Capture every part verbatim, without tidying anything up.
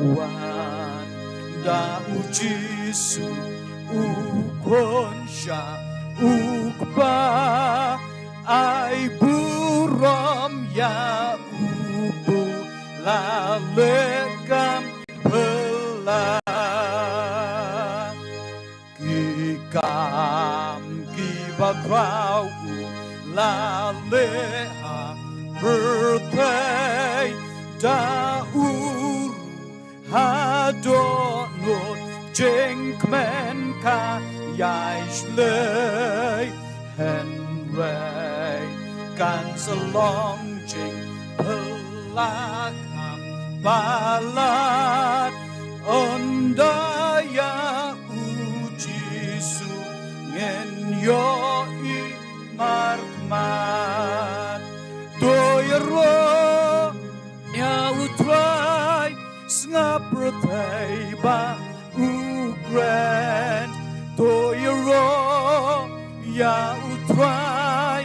Wan da u Jisu u khun sha u Kpa, ai burom ïa u ba la leh kam phylla. Ki kam kiba khraw u la leh ha pyrthei, da u ruh ha dohnud jingkmen ka ïai shlei. Hynrei kan sa long jingphylla kham palat, ynda ïa u Jisu ngin ïohi markhmat. To ïaroh ïa u Trai, sngap pyrthei ba u kren. To ïaroh ïa u Trai,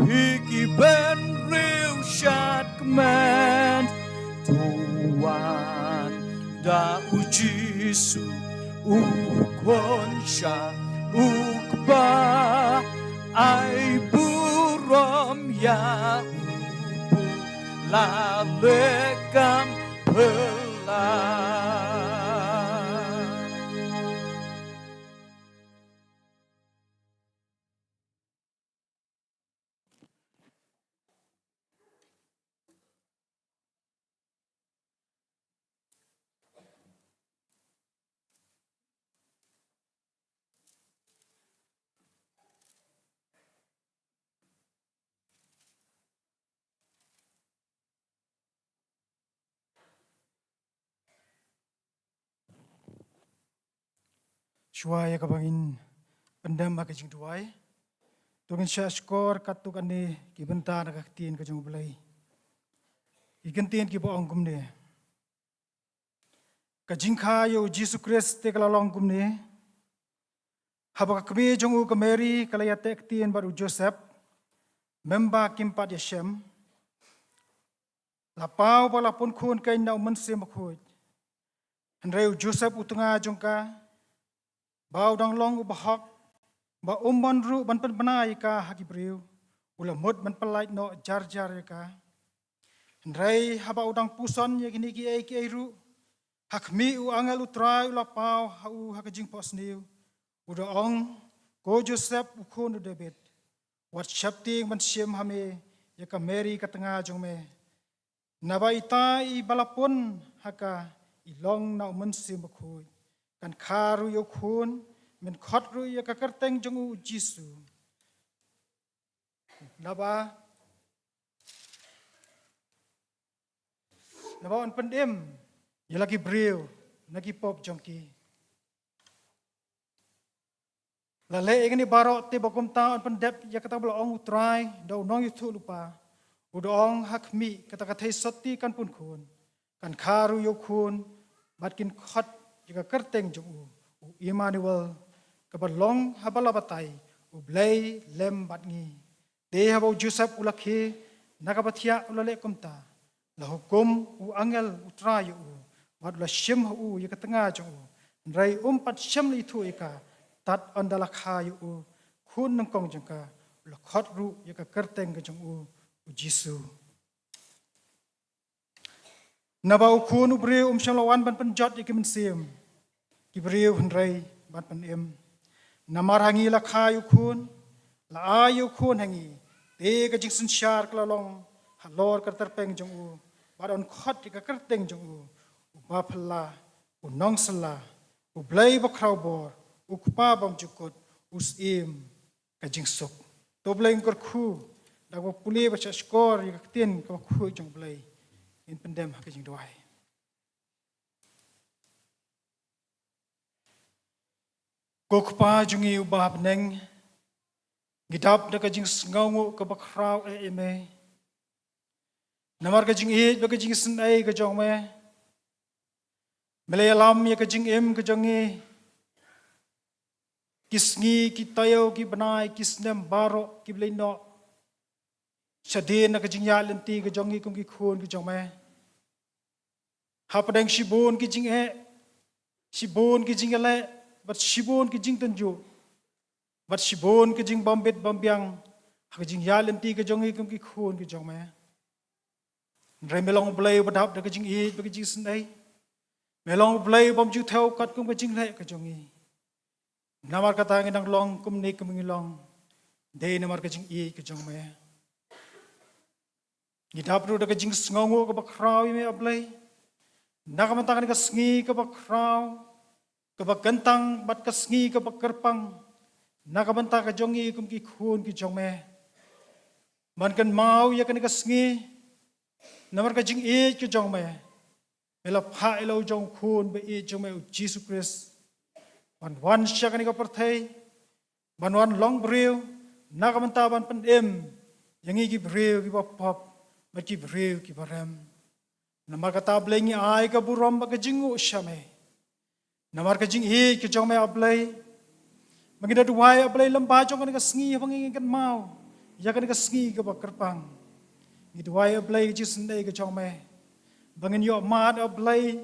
phi ki bynriew shad kmen. To wan da u Jisu u khun sha u Kpa, ai burom ïa u ba la leh kam phylla. Shuwa ïa kaba ngin pyndem ha ka jingduwai, to ngin shah shkor katto katne ki bynta na ka ktien ka jong U Blei. Ki kyntien kiba ong kumne. Ka jingkha ïa u Jisu Khrist te ka la long kumne. Haba ka kmie jong u ka Mary ka la ïateh ktien bad u Joseph, mynba kim pat ïashem, la paw ba la pun khun keiñ na u Mynsiem Bakhuid. Hynrei u Joseph u tnga jong ka, ba u dang long u bahok, ba um mon ruh ban pynbna ïa ka ha ki briew, u la mut ban pyllait noh jar jar ïa ka. Hynrei haba u dang puson ïa kine kiei kiei ruh, ha khmih u angel U Trai u la paw ha u ha ka jingphohsniew, u da ong, Ko Joseph u khun u David, wat sheptieng ban shim ha me ïa ka Mary ka tnga jong me. Naba ita i ba la pun ha ka i long na u Mynsiem Bakhuid. Kan kha ruh ïa u khun, men khot ruh ïa ka kyrteng jong u Jisu. Naba, naba yn pynim ïa la ki briew na ki pop jong ki. La leh ïa kine baroh te ba kumta yn pyndep ïa kata ba la ong U Trai da u nongïathuhlypa. U da ong, ha khmih kata ka theisotti kan pun khun, kan kha ruh ïa u khun, bad kin khot ïa ka kyrteng jong u, u Immanuel, kaba long haba la batai, U Blei lem bad ngi. Te haba u Joseph u la khie na kaba thiah u la leh kumta. La hukum u angel U Trai ïa u, bad u la shim ha u ïa ka tnga jong u. Hynrei um pat shym la ithuh ïa ka, tad ynda la kha ïa u khun nyngkong jong ka, u la khot ruh ïa ka kyrteng ka jong u, u Jisu. Naba u Khun u briew um shym la wan ban pynjot ïa ki mynsiem ki briew, hynrei ban pynim. Namar ha ngi la kha ïa u khun, la ai ïa u khun ha ngi, te ka jingsynshar ka la long halor ka tyrpeng jong u, bad yn khot ïa ka kyrteng jong u, u Baphylla, u Nongsylla, u Blei Bakhrawbor, u Kpa Bymjukut, u Syiem ka jingsuk. To Blei un kyrkhu da kaba pule bad shahshkor ïa ka ktien kaba khuid jong U Blei. Ngin pyndem ha ka jingduwai. Ko Kpa jong ngi uba ha bneng, ngi dap da ka jingsngewnguh kaba khraw eh ïa me. Namar ka jingïeit bad ka jingisynei ka jong me, me la ïalam ïa ka jingim ka jong ngi. Ki sngi, ki taïew, ki bnai, ki snem baroh kiba leit noh, shadien na ka jingïaid lynti ka jong ngi kum ki khun ka jong me, hapdeng shibun ki jingeh, shibun ki jingïaleh, bad shibun ki jingtynjuh, bad shibun ki jingbym bit bym biang ha ka jingïaid lynti ka jong ngi kum ki khun ki jong me. Hynrei me long U Blei uba dap da ka jingïeit bad ka jingsngewsih. Me long U Blei ubym ju thew katkum ka jingleh ka jong ngi. Namar kata ngi dang long kumne kum ngi long, dei namar ka jingïeit ka jong me. Ngi dap ruh da ka jingsngewnguh kaba khraw ïa me, A Blei, na ka bynta kane ka sngi kaba khraw, kaba kyntang, bad ka sngi kaba kyrpang na ka bynta ka jong ngi kum ki khun ki jong me. Ban kynmaw ïa kane ka sngi namar ka jingïeit ka jong me, me la phah ïa la u jong u Khun ba ïeit jong me, U Jisu Khrist, ban wan sha kane ka pyrthei, ban wan long briew na ka bynta ban pynim ïa ngi ki briew kiba pop bad ki briew kiba rem. Namar kata, A Blei, ngi ai ka burom bad ka jingnguh sha me namar ka jingïeit ka jong me, A Blei. Ba ngi da duwai, A Blei, lem bad jong kane ka sngi, haba ngi kynmaw ïa kane ka sngi kaba kyrpang, ngi duwai, A Blei, ka jingsngewsih ka jong me, ba ngin ïohmad, A Blei,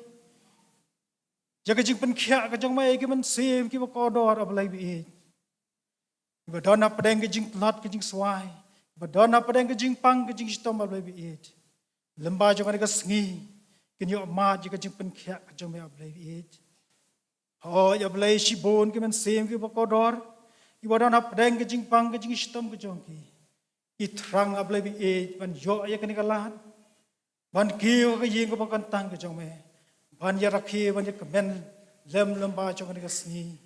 ïa ka jingpynkhiah ka jong me ïa ki mynsiem kiba kordor, A Blei ba ïeit, kiba don hapdeng ka jingtlot ka jingswai, kiba don hapdeng ka jingpang ka jingshitom, A Blei ba ïeit. Lem bad jong kane ka sngi, kin ïohmad ïa ka jingpynkhiah ka jong me, A Blei ba ïeit. Hooid, A Blei, shibun ki mynsiem kiba kordor, kiba don hapdeng ka jingpang ka jingshitom ka jong ki, ki thrang, A Blei ba ïeit, ban ïoh ïa kane ka lad ban kiew ha ka ïing kaba kyntang ka jong me, ban ïarakhe, ban ïakmen lem lem bad jong kane ka sngi.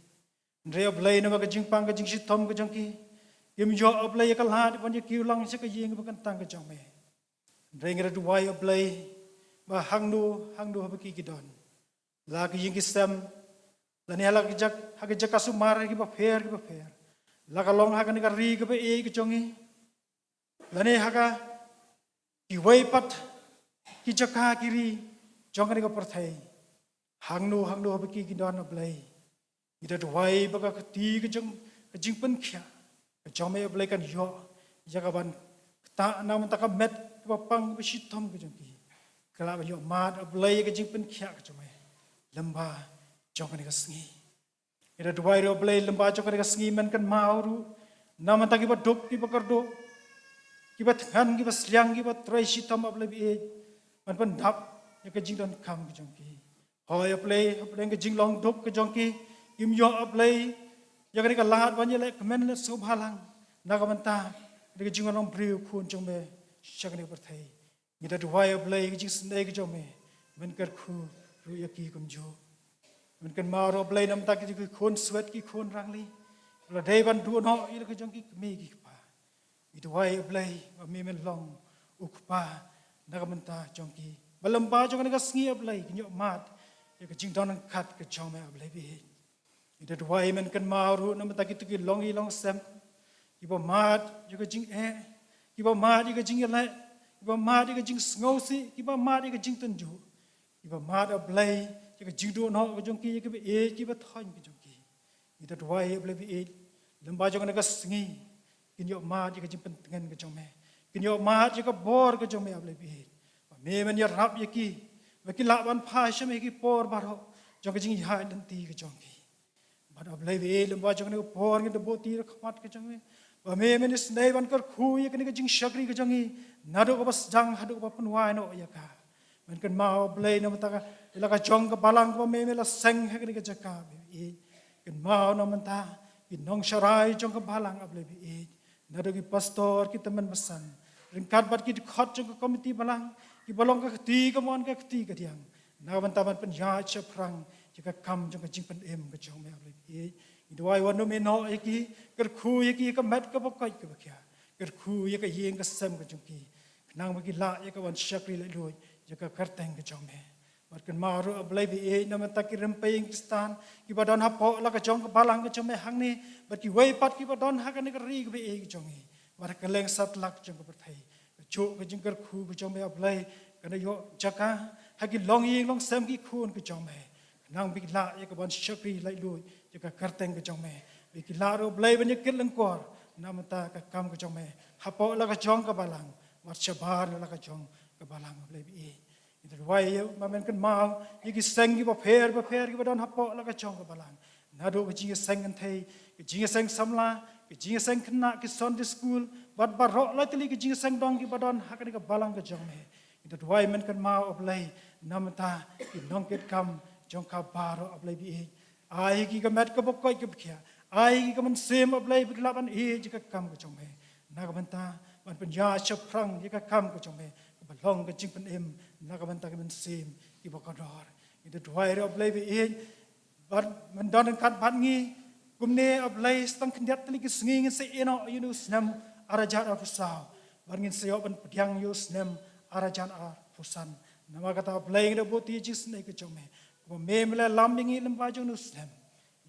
Hynrei, A Blei, namar ka jingpang ka jingshitom ka jong ki, kim ïoh, A Blei, ïa ka lad ban ïakiew lang sha ka ïing kaba kyntang ka jong me. Hynrei ngi da duwai, A Blei, ba hangno hangno haba ki, ki don, la ki ïing ki sem, lane ha la ki jak-, ha ki jaka sumar kiba pher kiba pher, la ka long ha kane ka ri kaba ïeit ka jong ngi, lane ha ka kiwei pat ki jaka ki ri jong kane ka pyrthei, hangno hangno haba ki, ki don, A Blei, ngi da duwai ba ka kti ka jong, ka jingpynkhiah ka jong me, A Blei, kan ïoh ïa ka ban ktah na ka bynta ka met kaba pang kaba shitom ka jong ki. Ka lah ban ïohmad, A Blei, ïa ka jingpynkhiah ka jong me lem bad jong kane ka sngi. Ngi da duwai ruh, A Blei, lem bad jong kane ka sngi, men kynmaw ruh na ka bynta kiba duk kiba kyrduh, kiba thngan kiba sliang, kiba trei shitom, A Blei ba ïeit, ban pyndap ïa ka jingdonkam ka jong ki. Hooid, A Blei, hapdeng ka jinglong duk ka jong ki, kim ïoh, A Blei, ïa kane ka lad ban ïaleh kmen leh sngewbha lang na ka bynta ka jinglong briew khun jong me sha kane ka pyrthei. Ngi da duwai, A Blei, ka jingsngewsih ka jong me, men kyrkhu ruh ïa ki kumjuh. Men kynmaw ruh, A Blei, na ka bynta ki khun swet, ki khun rangli, ba la dei ban duh noh ïa la ka jong ki kmie ki kpa. Ngi duwai, A Blei, ba me men long u kpa na ka bynta jong ki, ba lem bad jong kane ka sngi, A Blei, kin ïohmad ïa ka jingdon ryngkat ka jong me, A Blei ba ïeit. Ngi da duwai, men kynmaw ruh na ka bynta kito ki longïing longsem, kiba mad ïa ka jingeh, kiba mad ïa ka jingïaleh, kiba mad ïa ka jingsngewsih, kiba mad ïa ka jingtynjuh, kiba mad, A Blei, ïa ka jingduh noh ka jong ki ïa kiba ïeit, kiba thoiñ ka jong ki. Ngi da duwai, A Blei ba ïeit, lem bad jong kane ka sngi, kin ïohmad ïa ka jingpyntngen ka jong me, kin ïohmad ïa ka bor ka jong me, A Blei ba ïeit, ba me men ïarap ïa ki, ba ki lah ban phai sha me ha ki por baroh jong ka jingïaid lynti ka jong ki. Bad, A Blei ba ïeit, lem bad jong kane ka por ngi da buh kti ha khmat ka jong me, ba me men isynei ban kyrkhu ïa kane ka jingshakri ka jong ngi, naduh kaba sdang haduh kaba pynwai noh ïa ka. Men kynmaw, A Blei, na ka bynta ka, ïa la ka jong ka balang kaba me, me la seng ha kane ka jaka, A Blei ba ïeit. Kynmaw na ka bynta ki nongsharai jong ka balang, A Blei ba ïeit, naduh ki pastor, ki tymmen basan, ryngkat bad ki dkhot jong ka komiti balang, kiba long ka kti kamon ka kti kadiang, na ka bynta ban pynïaid shaphrang ïa ka kam jong ka jingpynim ka jong me, A Blei ba ïeit. Ngi duwai, wan ym ïehnoh ïa ki, kyrkhu ïa ki ïa ka met kaba koit kaba khiah, kyrkhu ïa ka ïing ka sem ka jong ki, khnang ba ki lah ïa ka ban shakri laitluid ïa ka kyrteng ka jong me. Bad kynmaw ruh, A Blei ba ïeit, na ka bynta ki rympei ïing Khristan kiba don hapoh la ka jong ka balang ka jong me hangne, bad kiwei pat kiba don ha kane ka ri kaba ïeit ka jong ngi, bad ha kylleng satlak jong ka pyrthei. Kajuh ka jingkyrkhu ka jong me, A Blei, kan da ïoh jaka ha ki longïing longsem ki khun ka jong me, khnang ba ki lah ïa ka ban shakri laitluid ïa ka kyrteng ka jong me, ba ki lah ruh, A Blei, ban ïakit lyngkor na ka bynta ka kam ka jong me hapoh la ka jong ka balang, bad shabar na la ka jong ka balang, A Blei ba ïeit. Ngi da duwai ïa u ba men kynmaw ïa ki seng kiba pher bapher kiba don hapoh la ka jong ka balang. Naduh ka jingïaseng kynthei, ka jingïaseng samla, ka jingïaseng khynnah, ki Sunday school, bad baroh lai tylli ka jingïaseng dong kiba don ha kane ka balang ka jong me. Ngi da duwai men kynmaw, A Blei, namar ta ki nongkitkam jong ka baroh, A Blei ba ïeit. Ai ïa ki ka met kaba koit kaba khiah. Ai ïa ki ka mynsiem, A Blei, ba ki lah ban ïeit ïa ka kam ka jong me. Na ka bynta ban pynïaid shaphrang ïa ka kam ka jong me, kaba long ka jingpynim na ka bynta ka mynsiem kiba kordor. Ngi da duwai ruh, A Blei ba ïeit, bad men don ryngkat bad ngi kumne, A Blei, sa tang khyndiat tylli ki sngi ngin sa ïehnoh ïa une u snem ar hajar arphew saw, bad ngin sa ïoh ban pdiang ïa u snem ar hajar arphew san. Namar kata, A Blei, ngi da buh ïa ka jingisynei ka jong me, kumba me me la lam ïa ngi lyngba jong une u snem.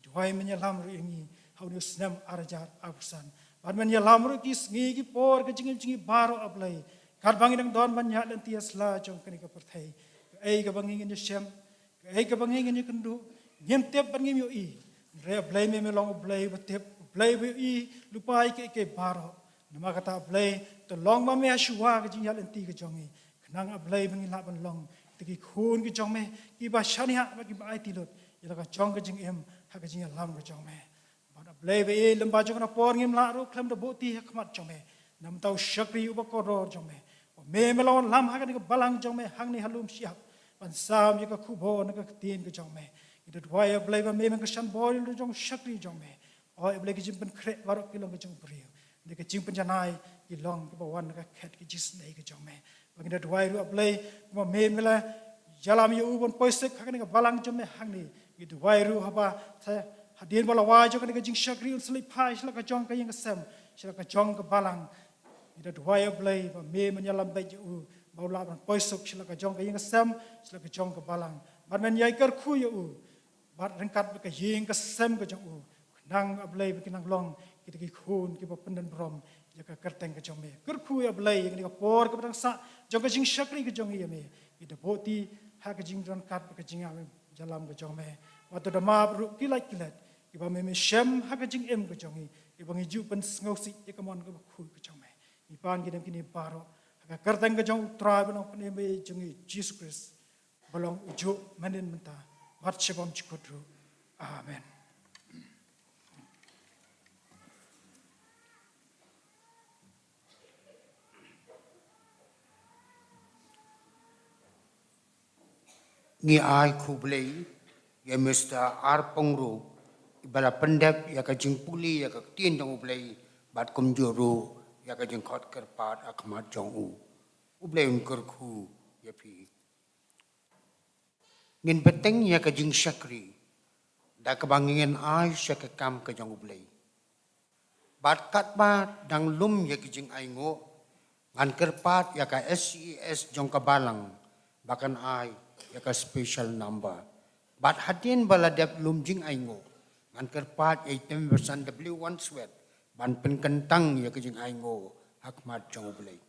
Duwai men ïalam ruh ïa ngi ha une u snem ar hajar arphew san. Bad men ïalam ruh ki sngi ki por ka jingim jong ngi baroh, A Blei, katba ngi dang don ban ïaid lynti ha sla jong kane ka pyrthei. Kaei kaba ngi ngin ïashem, kaei kaba ngi ngin ïakynduh, ngim tip bad ngim ïohi. Hynrei, A Blei, me me long U Blei ba tip, U Blei ba ïohi lypa ïa kaei kaei baroh. Namar kata, A Blei, to long ma me ha shuwa ka jingïaid lynti ka jong ngi, khnang, A Blei, ba ngin lah ban long kita ki khun ki jong me kiba shaniah bad kiba aiti lut ïa la ka jong ka jingim ha ka jingïalam ka jong me. Bad, A Blei ba ïeit, lyngba jong kane ka por ngim lah ruh khlem da buh kti ha khmat jong me. Namar uta u shakri uba kordor jong me, ba me me la wallam ha kane ka balang jong me hangne ha lum shyiap, ban sam ïa ka khubor na ka ktien ka jong me. Ngi da duwai, A Blei, ba me men kyrshan bor ïa la ka jong u shakri jong me. Oi, A Blei, ka jingpynkhreh baroh ki long ka jong u briew. Hynrei ka jingpynjanai ki long kiba wan na ka khet ka jingisynei ka jong me. Ba ngi da duwai ruh, A Blei, kumba me me la ïalam ïa u ban poi suk ha kane ka balang jong me hangne, ngi duwai ruh haba sa hadien ba la wai jong kane ka jingshakri un sa leit phai sha la ka jong ka ïing ka sem, sha la ka jong ka balang. Ngi da duwai, A Blei, ba me men ïalam beit ïa u ba u lah ban poi suk sha la ka jong ka ïing ka sem, sha la ka jong ka balang. Bad men ïai kyrkhu ïa u bad ryngkat bad ka ïing ka sem ka jong u, khnang, A Blei, ba kin nang long kita ki khun kiba pyndon burom ïa ka kyrteng ka jong me. Kyrkhu, A Blei, ïa kane ka por kaba dang sah jong ka jingshakri ka jong ngi ïa me, ngi da buh kti ha ka jingryngkat bad ka jingïalam ka jong me. Wat to da map ruh ki lait ki let kiba me me shem ha ka jingim ka jong ngi, kiba ngi ju pynsngewsih ïa ka mon kaba khuid ka jong me. Ngi pan ki dem kine baroh ha ka kyrteng ka jong U Trai bad U Nongpynim ba ïeit jong ngi, Jisu Khrist, ba long ujuh mynhynnin mynta bad sha bymjukut ruh. Amen. Ngi ai khublei ïa Mister R. Pyngrope, iba la pyndep ïa ka jingpule ïa ka ktien jong U Blei, bad kumjuh ruh ïa ka jingkhot kyrpad ha khmat jong u. U Blei un kyrkhu ïa phi. Ngin bteng ïa ka jingshakri da kaba ngin ai sha ka kam ka jong U Blei. Bad katba dang lum ïa ki jingainguh, ngan kyrpad ïa ka S C E S jong ka balang ba kan ai ïa ka special number. Bad hadien ba la dep lum jingainguh, ngan kyrpad ïa i Tim Versan W. Wadsworth ban pynkyntang ïa ka jingainguh ha khmat jong U Blei.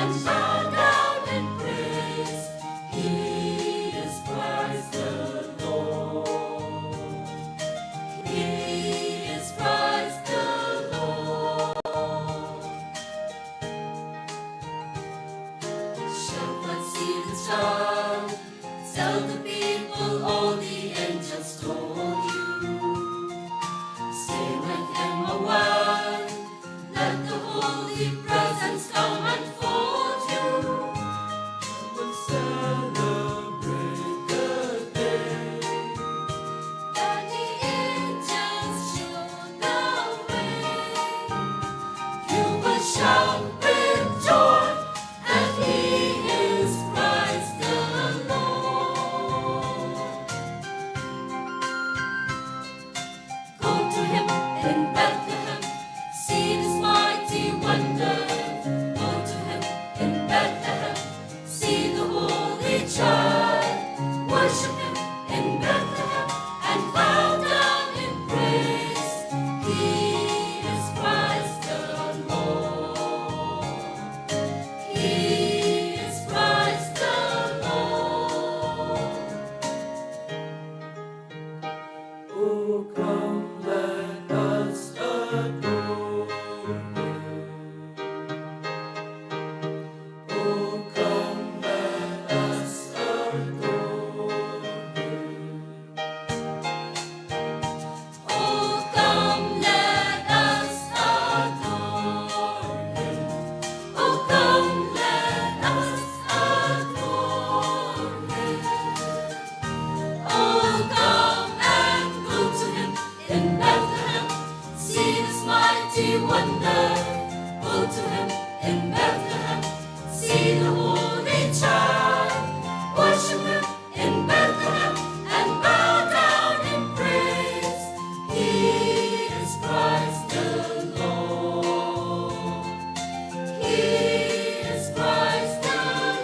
Bow down and praise. He is Christ the Lord. He is Christ the Lord. Shepherds, see the child. Tell the people all the angels told you. Stay with him a while. Let the holy presence come and fold you. You will celebrate the day that the angels showed the way. You will shout with joy that he is Christ the Lord. Go to him in Bethlehem, see this mighty wonder. Go to him in Bethlehem, see the holy child. Worship him in Bethlehem and bow down in praise. He is Christ the Lord. He is Christ the Lord. Oh, come, let us adore him. Oh, come, let us adore him. Oh, come, let us adore him. Oh, come, let us adore him. Oh, come and go to him in Bethlehem. See this mighty wonder. Go to him in Bethlehem. See the holy child. Worship him in Bethlehem and bow down in praise. He is Christ the Lord. He is Christ the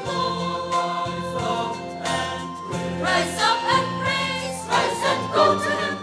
Lord. Rise up and praise. Rise up and praise. Rise and go to him.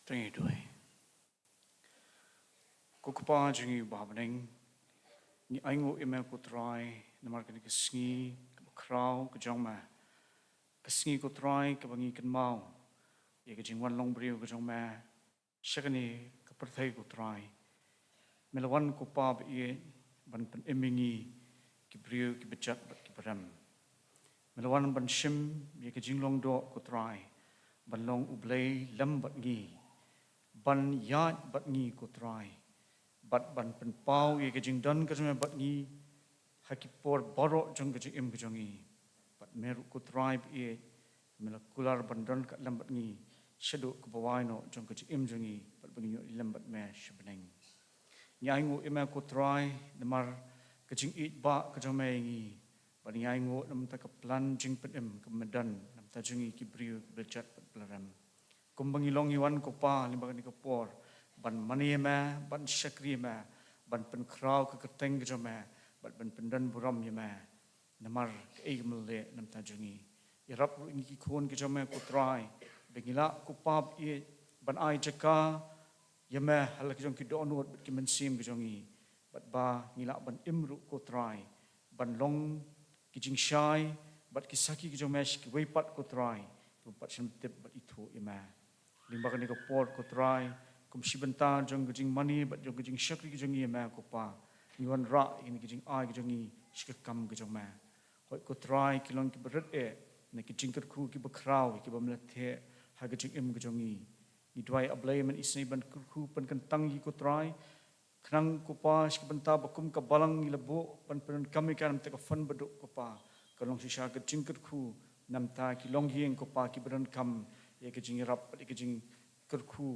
To ngin duwai. Ko Kpa jong ngi uba ha bneng, ngi ainguh ïa me ko Trai namar kane ka sngi kaba khraw ka jong me. Ka sngi ko Trai kaba ngi kynmaw ïa ka jingwan long briew ka jong me sha kane ka pyrthei ko Trai. Me la wan ko Pa ba ïeit ban pynim ïa ngi ki briew kiba jot bad kiba rem. Me la wan ban shim ïa ka jinglong doh, ko Trai, ban long U Blei lem bad ngi, ban ïaid bad ngi, ko Trai, bad ban pynpaw ïa ka jingdon ka jong me bad ngi ha ki por baroh jong ka jingim ka jong ngi. Bad me ruh, ko Trai ba ïeit, me la kular ban don ka lem bad ngi shaduh kaba wai noh jong ka jingim jong ngi, bad ba ngin ïoh lem bad me sha bneng. Ngi ainguh ïa me, ko Trai, namar ka jingïeit ba ka jong me ïa ngi, bad ngi ainguh namar ka plan jingpynim kaba me don namar jong ngi ki briew kiba la jot bad ba la rem. Kumba ngi long ngi wan, ko Pa, lyngba kane ka por ban mane ïa me, ban shakri ïa me, ban pynkhraw ka kyrteng ka jong me, bad ban pyndon burom ïa me namar kaei kaba me la leh namar jong ngi. Ïarap ruh ïa ngi ki khun ki jong me, ko Trai, ba ngin lah, ko Pa ba ïeit, ban ai jaka ïa me ha la ki jong ki dohnud bad ki mynsiem ki jong ngi, bad ba ngin lah ban im ruh, ko Trai, ban long ki jingshai bad ki sakhi ki jong me sha kiwei pat, ko Trai, kiba pat shym tip bad ithuh ïa me. Lyngba kane ka por, ko Trai, kum shi bynta jong ka jingmane bad jong ka jingshakri ka jong ngi ïa me, ko Pa, ngi wanrah ïa kine ki jingai ki jong ngi sha ka kam ka jong me. Hooid, ko Trai, ki long kiba rit eh na ki jingkyrkhu kiba khraw kiba me la theh ha ka jingim ka jong ngi. Ngi duwai, A Blei, men isynei ban kyrkhu pynkyntang ïa ngi, ko Trai, khnang, ko Pa, sha ki bynta ba kum ka balang ngi la buh ban pyndonkam ïa ka namar ka pynbaduk, ko Pa, kan long shisha ka jingkyrkhu namar ki longïing, ko Pa, kiba donkam ïa ka jingïarap bad ïa ka jingkyrkhu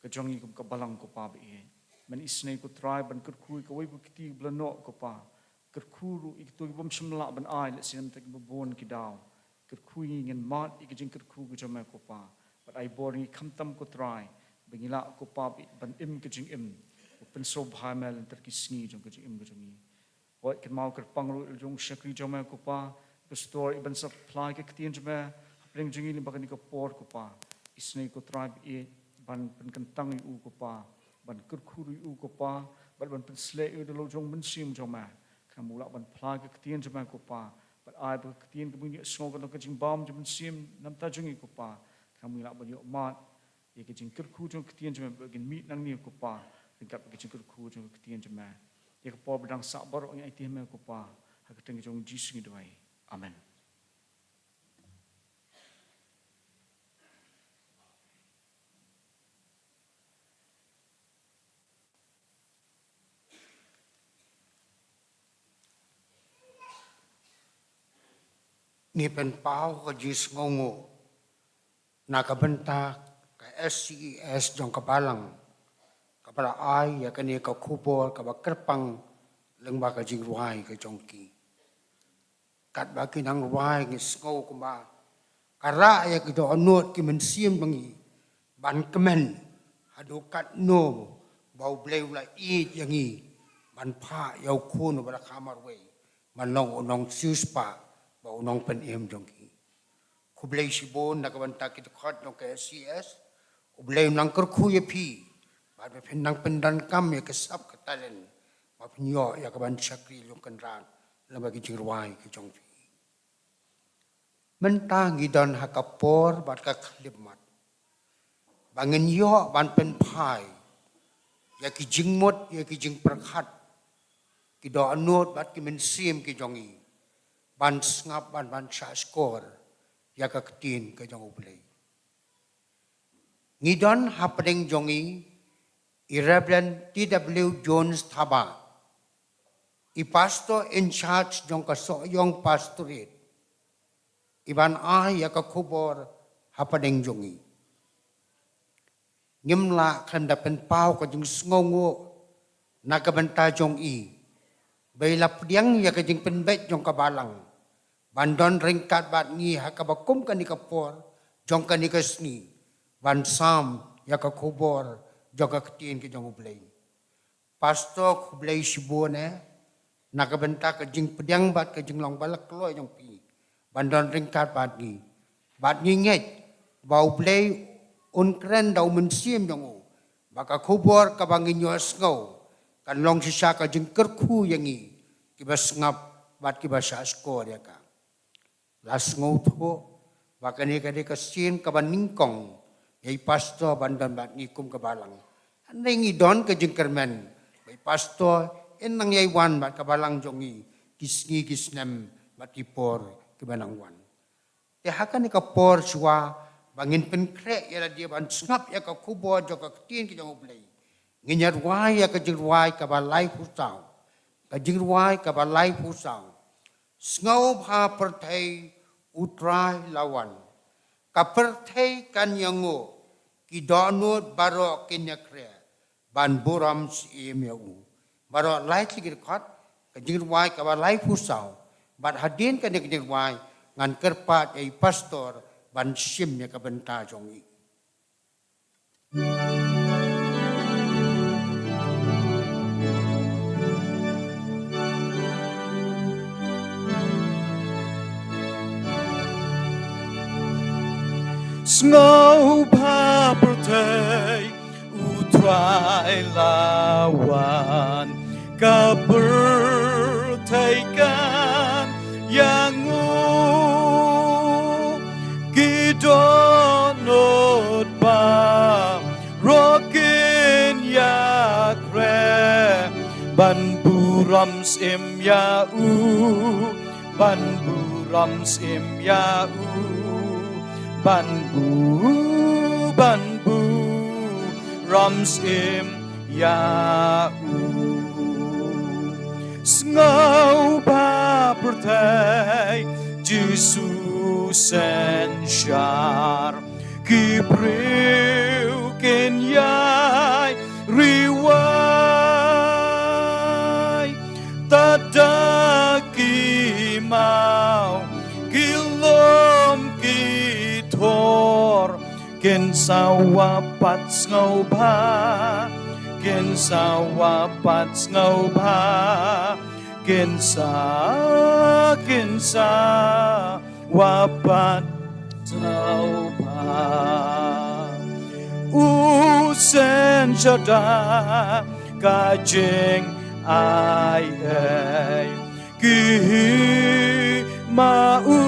ka jong ngi kum ka balang, ko Pa ba ïeit. Men isynei, ko Trai, ban kyrkhu ïa kawei pa kti ba la noh, ko Pa. Kyrkhu ruh ïa kito ki bym shym lah ban ai lehse namar kiba bun ki daw. Kyrkhu ïa ngi, ngin mad ïa ka jingkyrkhu ka jong me, ko Pa. Bad ai bor ïa ngi khamtam, ko Trai, ba ngin lah, ko Pa, ban im ka jingim ba pynsngewbha ïa me lynter ki sngi jong ka jingim ka jong ngi. Hooid, kynmaw kyrpang ruh ïa la jong u shakri jong me, ko Pa, Pastor, ïa ban sa phla ïa ka ktien jong me hapdeng jong ngi lyngba kane ka por, ko Pa. Isynei, ko Trai ba ïeit, ban pynkyntang ïa u, ko Pa, ban kyrkhu ruh ïa u, ko Pa, bad ban pynshlur ïa u da la jong u Mynsiem jong me, khnang ba u lah ban phla ïa ka ktien jong me, ko Pa, bad ai ba ka ktien kaba ngin ïohsngew kan long ka jingbam jong u Mynsiem namar jong ngi, ko Pa, khnang ba ngin lah ban ïoh mad ïa ka jingkyrkhu jong ka ktien jong me, ba ngin mih nangne, ko Pa, ryngkat bad ka jingkyrkhu jong ka ktien jong me. Ïa ka por ba dang sah baroh ngi aiti ha me, ko Pa, ha ka kyrteng jong u Jisu ngi duwai. Amen. Ngi pynpaw ka jingsngewnguh na ka bynta ka S C E S jong ka balang, kaba la ai ïa kane ka khubor kaba kyrpang lyngba ka jingrwai ka jong ki. Katba ki nang rwai, ngi sngew kumba ka rah ïa ki dohnud ki mynsiem jong ngi ban kmen haduh katno ba U Blei u la ïeit ïa ngi ban phah ïa u Khun uba la kha marwei ban long u nongsiewspah bad u nongpynim jong ki. Khublei shibun na ka bynta ki dkhot jong ka S C E S. U Blei un nang kyrkhu ïa phi bad ba phin nang pyndonkam ïa ka sap ka talent ba phin ïoh ïa ka ban shakri lum kynrad lyngba ki jingrwai ki jong phi. Mynta ngi don ha ka por bad ka khyllipmat ba ngin ïoh ban pynphai ïa ki jingmut, ïa ki jingpyrkhat, ki dohnud bad ki mynsiem ki jong ngi ban sngap, ban, ban shahshkor ïa ka ktien ka jong U Blei. Ngi don hapdeng jong ngi i Reverend T W Jones Thabah, i Pastor in charge jong ka Sohiong Pastorate, i ban ai ïa ka khubor hapdeng jong ngi. Ngim lah khlem da pynpaw ka jingsngewnguh na ka bynta jong i ba i la pdiang ïa ka jingpynbeit jong ka balang ban don ryngkat bad ngi ha kaba kum kane ka por jong kane ka sngi, ban sam ïa ka khubor jong ka ktien ka jong U Blei. Pastor, khublei shibun eh na ka bynta ka jingpdiang bad ka jinglong ba la kloi jong phi ban don ryngkat bad ngi. Bad ngi ngeit ba U Blei un kren da U Mynsiem jong u, ba ka khubor kaba ngin ïohsngew kan long shisha ka jingkyrkhu ïa ngi kiba sngap bad kiba shahshkor ïa ka. La sngewthuh ba kane ka dei ka sien kaba nyngkong ïa i Pastor ban don bad ngi kum ka balang. Hynrei ngi don ka jingkyrmen ba i Pastor in nang ïai wan bad ka balang jong ngi ki sngi ki snem bad ki por kiba nang wan. Te ha kane ka por shuwa ba ngin pynkhreh ïa lade ban sngap ïa ka khubor jong ka ktien ka jong U Blei, ngin ïa rwai ïa ka jingrwai kaba laiphew saw. Ka jingrwai kaba laiphew saw. Sngewbha pyrthei, U Trai la wan. Ka pyrthei kan ïanguh, ki dohnud baroh kin ïakhreh ban burom syiem ïa u. Baroh lai tylli ki dkhot, ka jingrwai kaba laiphew saw. Bad hadien kane ka jingrwai ngan kyrpad ïa i pastor ban shim ïa ka bynta jong i. Sngewbha pyrthei, U Trai la wan, ka pyrthei kan ïanguh, ki dohnud baroh kin ïakhreh ban burom syiem ïa u, ban burom syiem ïa u, ban bu-, ban burom syiem ïa u. Sngewbha pyrthei, Jisu synshar, ki briew kin ïai riwai, tad da ki maw, ki lum, ki thor, kin sa wah pat sngewbha, kin sa wah pat sngewbha, kin sa, kin sa wah pat sngewbha. U synshar da ka jingai ei, ki hima u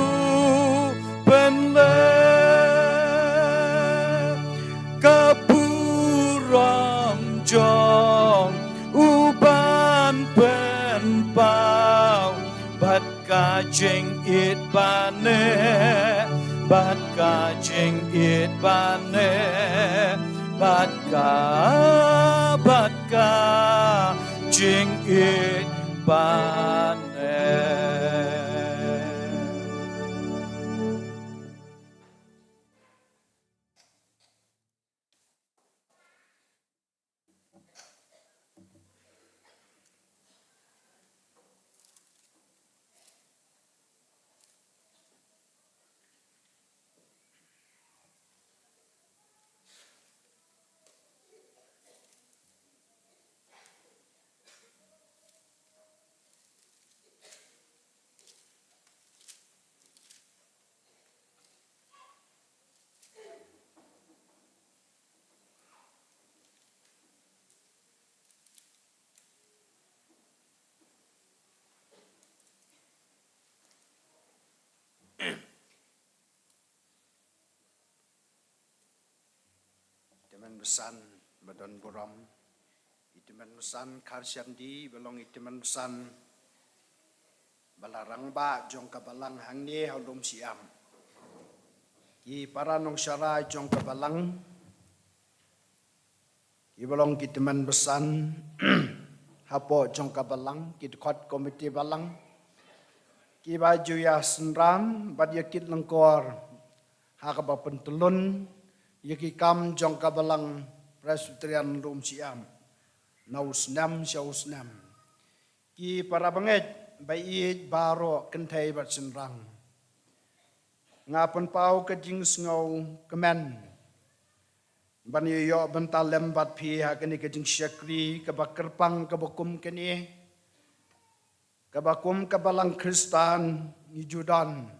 pynleh, ka burom jong u ban pynpaw, bad ka jingïeit ba neh, bad ka jingïeit ba neh, bad ka, bad ka jingïeit ba neh. Tymmen basan ba don burom. I tymmen basan Kharshandi ba long i tymmen basan ba la rangbah jong ka balang hangne ha Lumshyiam. Ki para nongshakri jong ka balang, ki ba long ki tymmen basan hapoh jong ka balang, ki dkhot komiti balang, ki ba ju ïa synran bad ïa kit lyngkor ha kaba pyntyllun ïa ki kam jong ka balang Presbyterian Lumshyiam na u snem sha u snem. Ki para bangeit ba ïeit baroh kynthei bad shynrang, nga pynpaw ka jingsngew kmen ban ïoh bynta lem bad phi ha kane ka jingshakri kaba kyrpang kaba kum kane, kaba kum ka balang Khristan ngi ju don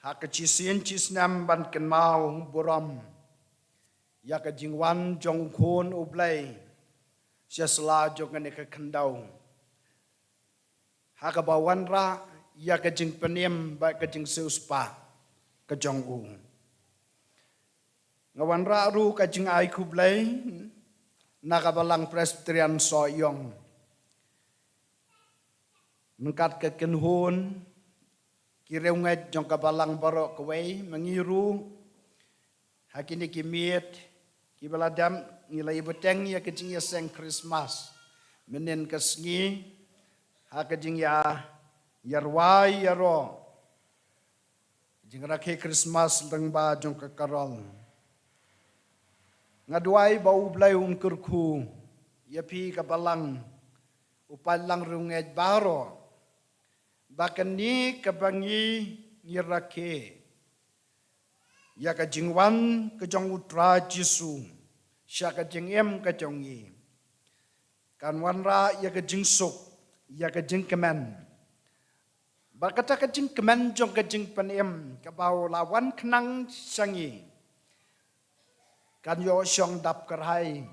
ha ka shisien shisnem ban kynmaw burom ïa ka jingwan jong u Khun U Blei sha sla jong kane ka khyndew, ha kaba wanrah ïa ka jingpynim bad ka jingsiewspah ka jong u. Nga wanrah ruh ka jingai khublei na ka balang Presbyterian Sohiong, ryngkat ka kynhun Ki riewngeit jong ka balang baroh kawei, ma ngi ruh, ha kine ki miet kiba la dep, ngi la ïa bteng ïa ka jingïaseng Christmas mynnin ka sngi ha ka jingïa, ïa rwai ïa roh, jingrakhe Christmas lyngba jong ka carol. Nga duwai ba U Blei un kyrkhu ïa phi ka balang, u paidlang riewngeit baroh, ba kane kaba ngi, ngi rakhe ïa ka jingwan ka jong U Trai Jisu sha ka jingim ka jong ngi, kan wanrah ïa ka jingsuk, ïa ka jingkmen. Bad kata ka jingkmen jong ka jingpynim kaba u la wan khnang sha ngi, kan ïoh shong dap kyrhai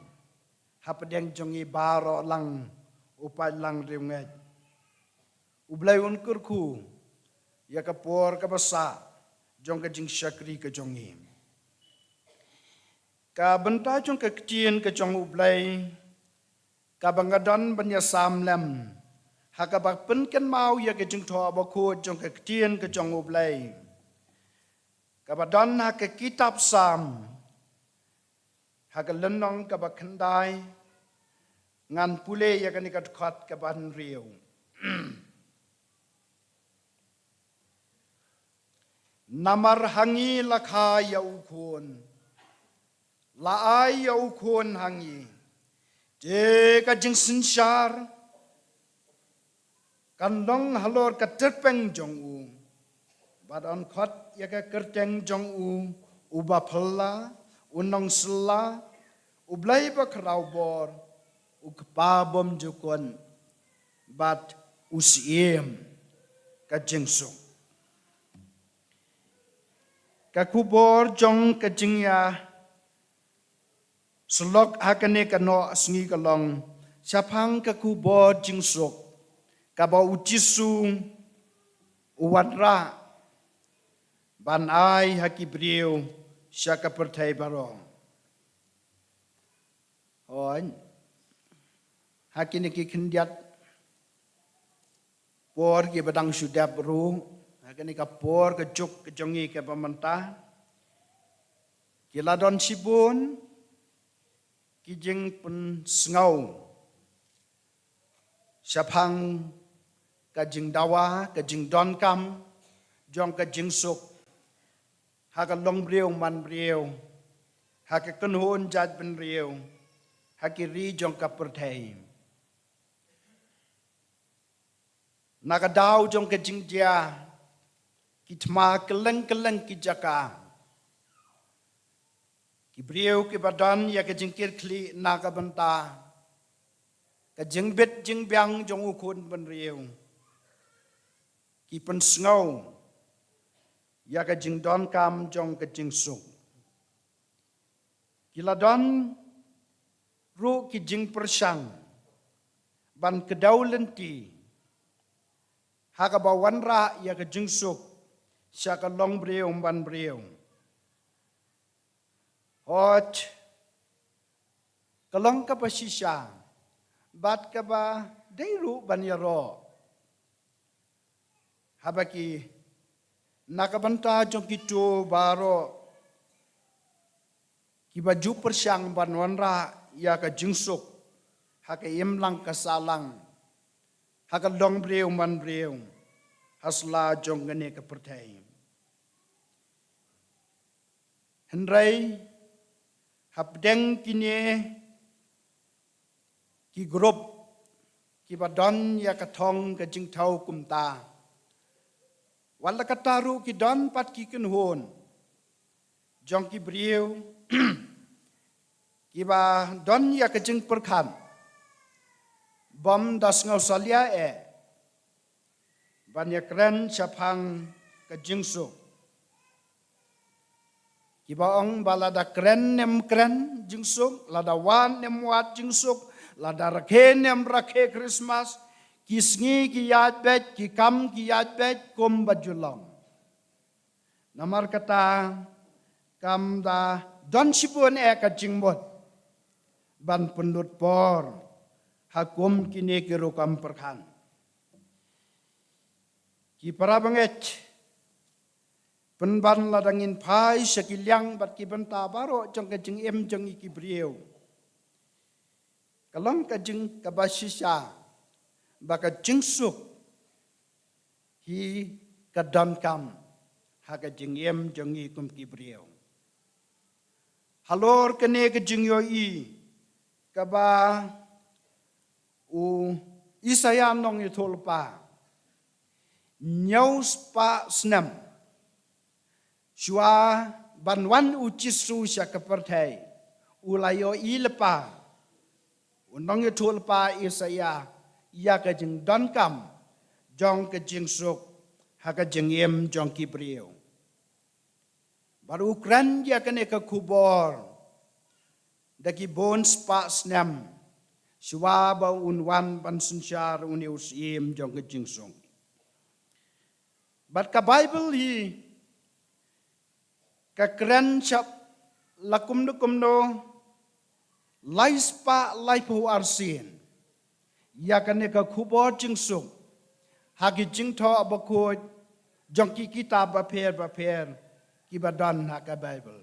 hapdeng jong ngi baroh lang, u paidlang riewngeit. U Blei un kyrkhu ïa ka por kaba sah jong ka jingshakri ka jong ngi. Ka bynta jong ka ktien ka jong U Blei kaba nga don ban ïasam lem, ha kaba pynkynmaw ïa ka jingthoh bakhuid jong ka ktien ka jong U Blei, kaba don ha ka kitab Salm, ha ka lynnong kaba khyndai, ngan pule ïa kane ka dkhot kaba hynriew. Namar ha ngi la kha ïa u khun, la ai ïa u khun ha ngi. Te ka jingsynshar kan long halor ka tyrpeng jong u. Bad yn khot ïa ka kyrteng jong u, Uba Phylla, U Nongsylla, U Blei Bakhraw Bor, U Kpa Bymjukut, bad U Syiem ka jingsuk. Ka khubor jong ka jingïa syllok ha kane ka noh sngi ka long, shaphang ka khubor jingsuk kaba U Jisu u wanrah ban ai ha ki briew sha ka pyrthei baroh. Hooid, ha kine ki khyndiat por kiba dang shu dep ruh, ha kane ka por ka juk ka jong ngi kaba mynta, ki la don shibun ki jingpynsngew shaphang ka jingdawa, ka jingdonkam jong ka jingsuk ha ka longbriew manbriew, ha ka kynhun jaitbynriew, ha ki ri jong ka pyrthei. Na ka daw jong ka jingjia, ki thma kylleng kylleng ki jaka, ki briew kiba don ïa ka jingkitkhlieh na ka bynta ka jingbit jingbiang jong u khun bynriew, ki pynsngew ïa ka jingdonkam jong ka jingsuk. Ki la don ruh ki jingpyrshang ban kdew lynti ha kaba wanrah ïa ka jingsuk sha ka longbriew manbriew. Hooid, ka long kaba shisha bad kaba dei ruh ban ïaroh, haba ki, na ka bynta jong kito baroh kiba ju pyrshang ban wanrah ïa ka jingsuk ha ka imlang ka sahlang, ha ka longbriew manbriew, ha sla jong kane ka pyrthei. Hynrei hapdeng kine ki grup kiba don ïa ka thong ka jingthaw kumta, wat la katta ruh ki don pat ki kynhun jong ki briew kiba don ïa ka jingpyrkhat bym da sngewsalia eh ban ïakren shaphang ka jingsuk. Kiba ong ba lada kren nym kren jingsuk, lada wad nym wad jingsuk, lada rakhe nym rakhe Christmas, ki sngi ki ïaid beit, ki kam ki ïaid beit kumba ju long. Namar kata, kam da don shibun eh ka jingmut ban pynlut por ha kum kine ki rukom pyrkhat. Ki para bangeit, pynban lada ngin phai sha ki liang bad ki bynta baroh jong ka jingim jong ngi ki briew, ka long ka jing kaba shisha ba ka jingsuk hi ka donkam ha ka jingim jong ngi kum ki briew. Halor kane ka jingïohi kaba u Isaiah nongïathuhlypa, hynñiew spah snem shuwa ban wan u Jisu sha ka pyrthei, u la ïohi lypa u nongïathuhlypa Isaiah ïa ka jingdonkam jong ka jingsuk ha ka jingim jong ki briew. Bad u kren ïa kane ka khubor da ki bun spah snem shuwa ba un wan ban synshar une u Syiem jong ka jingsuk. Bad ka Baibl hi ka kren shaphrang kumno kumno lai spah laiphew arsien ïa kane ka khubor jingsuk ha ki jingthoh bakhuid jong ki kitab bapher bapher kiba don ha ka Baibl.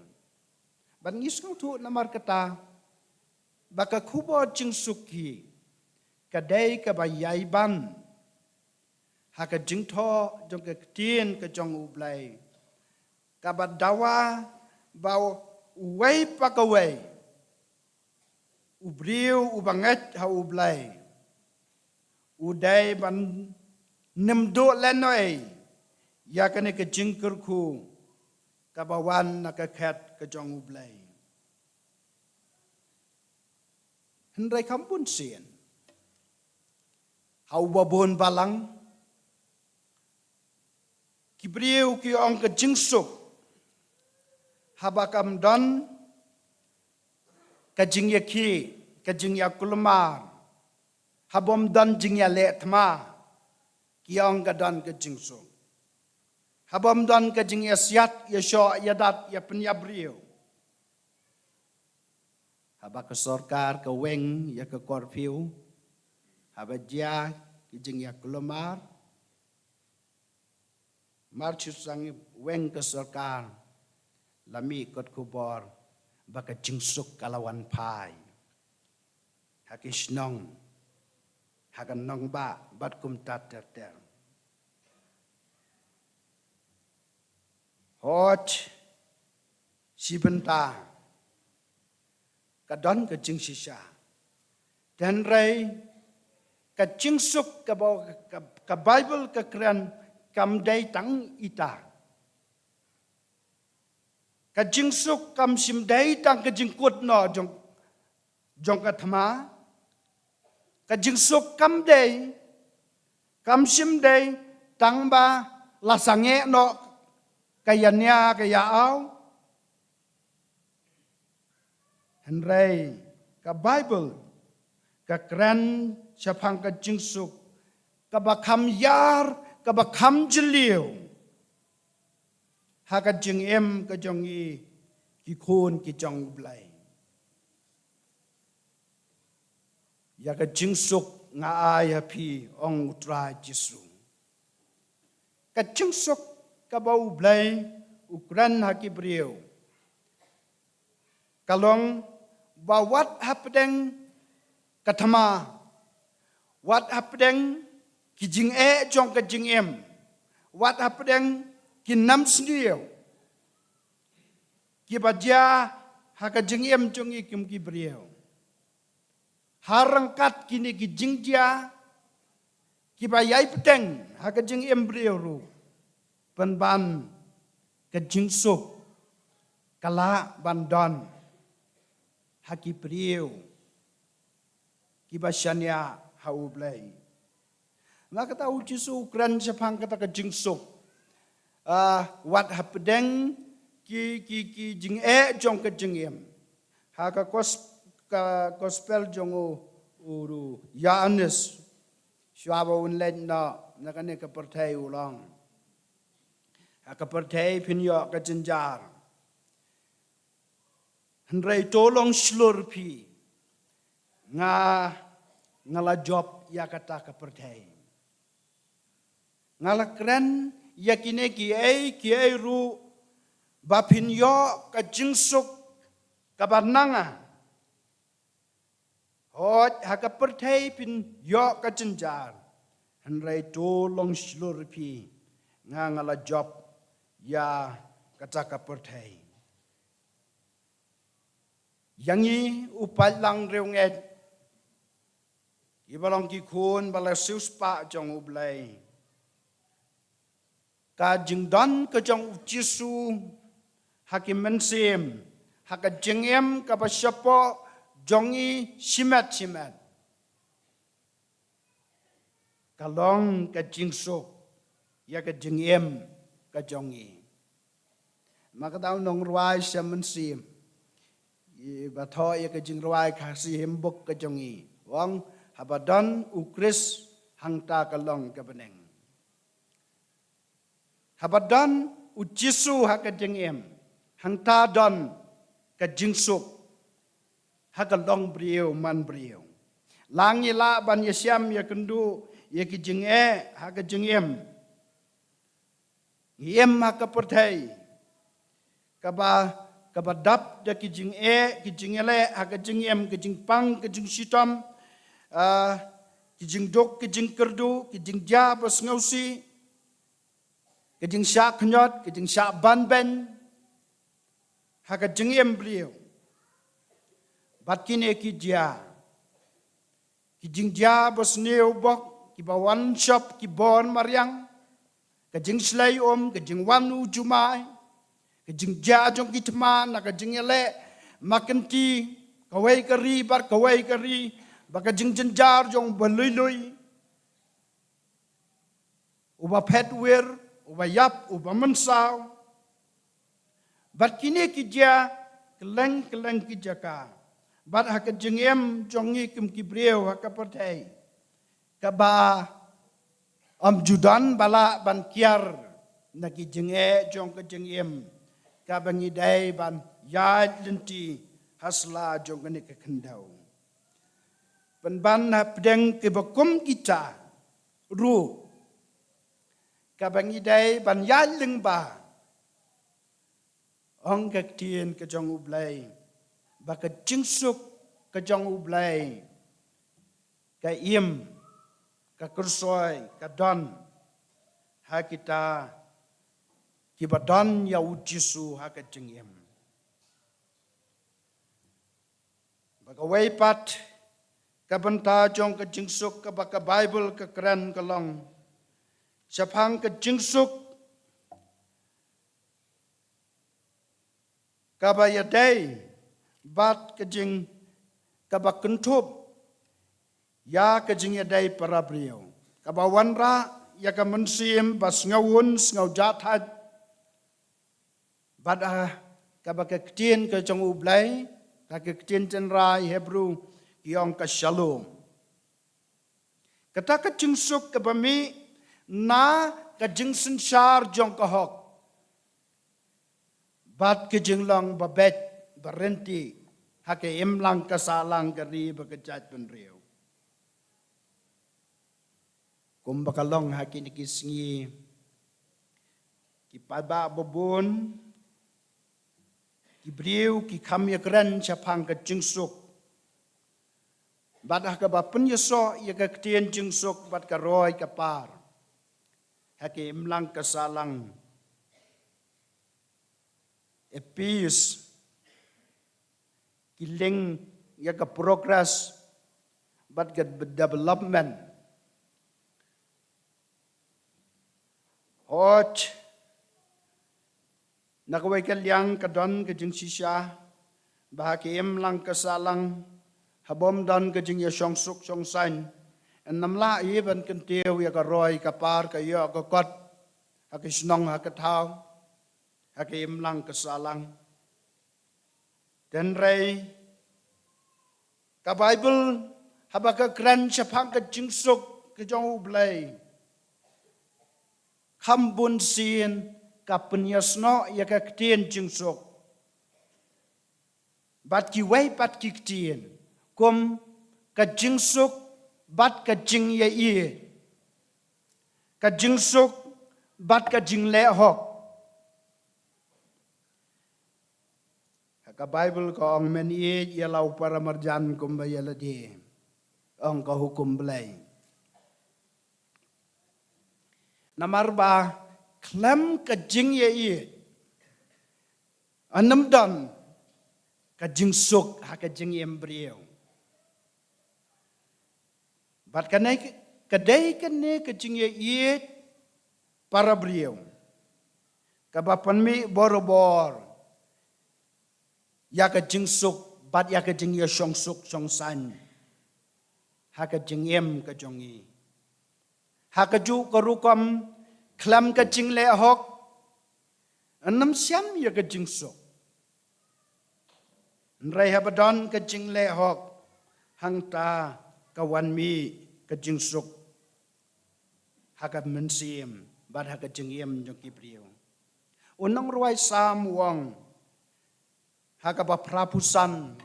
Bad ngi sngewthuh namar kata ba ka khubor jingsuk hi ka dei kaba ïai ban ha ka jingthoh jong ka ktien ka jong U Blei, kaba dawa ba uwei pa kawei u briew uba ngeit ha U Blei u dei ban nym duh lehnohei ïa kane ka jingkyrkhu kaba wan na ka khet ka jong U Blei. Hynrei kham bun sien ha uba bun balang ki briew ki ong ka jingsuk haba kam don ka jingïakhih, ka jingïakulmar, ha bym don jingïaleh thma ki ong ka don ka jingsuk. Ha bym don ka jingïasiat, ïashoh, ïadat, ïapynïabriew. Haba ka sorkar ka weng ïa ka curfew, haba jia ki jingïakulmar, mar shu sangeh weng ka sorkar, la mih kot khubor ba ka jingsuk ka la wan phai ha ki shnong, ha ka nongbah bad kumta ter ter. Hooid, shi bynta ka don ka jingshisha. Hynrei ka jingsuk kaba ka, ka Baibl ka kren kam dei tang ita. Ka jingsuk kam shym dei tang ka jingkut noh jong, jong ka thma. Ka jingsuk kam dei, kam shym dei tang ba la sangeh noh ka ïania ka ïa aw. Hynrei ka Baibl ka kren shaphang ka jingsuk kaba kham ïar, kaba kham jylliew ha ka jingim ka jong ngi ki khun ki jong U Blei. Ïa ka jingsuk nga ai ha phi, ong U Trai Jisu. Ka jingsuk kaba U Blei u kren ha ki briew ka long ba wat hapdeng ka thma, wat hapdeng ki jingeh jong ka jingim, wat hapdeng ki namsniew kiba jia ha ka jingim jong ngi kum ki briew. Ha ryngkat kine ki jingjia kiba ïai bteng ha ka jingim briew ruh, pynban ka jingsuk ka lah ban don ha ki briew kiba shaniah ha U Blei. Na kata U Jisu u kren shaphang kata ka jingsuk, ah, wat hapdeng ki, ki, ki jingeh jong ka jingim. Ha ka gos-, ka gospel jong u, u, u Ïoannis, shuwa ba un leit noh na kane ka pyrthei u ong, ha ka pyrthei phin ïoh ka jynjar. Hynrei to long shlur phi. Nga, nga la jop ïa kata ka pyrthei. Nga la kren ïa kine kiei kiei ruh ba phin ïoh ka jingsuk kaba nang. Hooid, ha ka pyrthei phin ïoh ka jynjar, hynrei to long shlur phi, nga nga la jop ïa kata ka pyrthei. Ïa ngi u paidlang riewngeit, kiba long ki khun ba la siewspah jong U Blei, ka jingdon ka jong U Jisu ha ki mynsiem, ha ka jingim kaba shapoh jong ngi shimet shimet, ka long ka jingsuk ïa ka jingim ka jong ngi. Ma kata u nongrwai sha mynsiem, i ba thoh ïa ka jingrwai Khasi Hymnbook ka jong ngi, u ong, haba don U Khrist, hangta ka long ka bneng. Haba don U Jisu ha ka jingim, hangta don ka jingsuk ha ka long briew man briew. La ngi lah ban ïashem ïakynduh ïa ki jingeh ha ka jingim, ngi im ha ka pyrthei kaba, kaba dap da ki jingeh, ki jingïaleh ha ka jingim, ki jingpang, ki jingshitom, ah, ki jingduk, ki jingkyrduh, ki jingjia ba sngewsih, ki jingshah khñiot, ki jingshah banbeiñ ha ka jingim briew. Bad kine ki jia, ki jingjia ba sniew bok, kiba wan shop ki bor mariang, ka jingshlei um, ka jingwan u jumai, ka jingjia jong ki thma na ka jingïaleh markynti kawei ka ri bad kawei ka ri, bad ka jingjynjar jong uba lui lui, uba phet wir, uba ïap, uba mynsaw. Bad kine ki jia kylleng kylleng ki jaka. Bad ha ka jingim jong ngi kum ki briew ha ka pyrthei, kaba ym ju don ba lah ban kiar na ki jingeh jong ka jingim, kaba ngi dei ban ïaid lynti ha sla jong kane ka khyndew. Pynban hapdeng kiba kum kita ruh, kaba ngi dei ban ïaid lyngba, ong ka ktien ka jong U Blei, ba ka jingsuk ka jong U Blei ka im, ka kyrsoi, ka don ha kita kiba don ïa U Jisu ha ka jingim. Ba kawei pat ka bynta jong ka jingsuk kaba ka Baibl ka kren ka long shaphang ka jingsuk kaba ïadei bad ka jing, kaba kynthup ïa ka jingïadei para briew, kaba wanrah ïa ka mynsiem ba sngewhun sngewjahthait. Bad, ah, kaba ka ktien ka jong U Blei, ka ktien tynrai Hebru, ki ong ka shalom. Kata ka jingsuk kaba mih na ka jingsynshar jong ka hok bad ka jinglong babeit baryntih ha ka imlang ka sahlang, ka ri bad ka jaitbynriew. Kumba ka long ha kine ki sngi, ki paidbah babun, ki briew ki kham ïakren shaphang ka jingsuk. Bad ha kaba pynïasoh ïa ka ktien jingsuk bad ka roi ka par ha ka imlang ka sahlang, a peace, ki link ïa ka progress bad ka development. Hooid, na kawei ka liang ka don ka jingshisha ba ha ka imlang ka sahlang, ha bym don ka jingïashongsuk shongsaiñ, yn ym lah hi ban kyntiew ïa ka roi ka par, ka ïoh ka kot ha ka shnong ha ka thaw ha ka imlang ka sahlang. Hynrei ka Baibl, haba ka kren shaphang ka jingsuk ka jong U Blei, kham bun sien ka pynïasnoh ïa ka ktien jingsuk bad kiwei pat ki ktien kum ka jingsuk bad ka jingïaieit, ka jingsuk bad ka jingleh hok. Ka Baibl ka ong, men ïeit ïa la u para marjan kumba ïa lade, ong ka hukum Blei. Namar ba khlem ka jingïeit, ym don ka jingsuk ha ka jingim briew. Bad kane, ka dei kane ka jingïeit para briew kaba pynmih borabor ïa ka jingsuk bad ïa ka jingïashong suk shong saiñ ha ka jingim ka jong ngi. Ha kajuh ka rukom, khlem ka jingleh hok, ym shym ïa ka jingsuk. Hynrei haba don ka jingleh hok, hangta ka wan mih ka jingsuk ha ka mynsiem bad ha ka jingim jong ki briew. U nongrwai Salm u ong ha kaba phra phew san,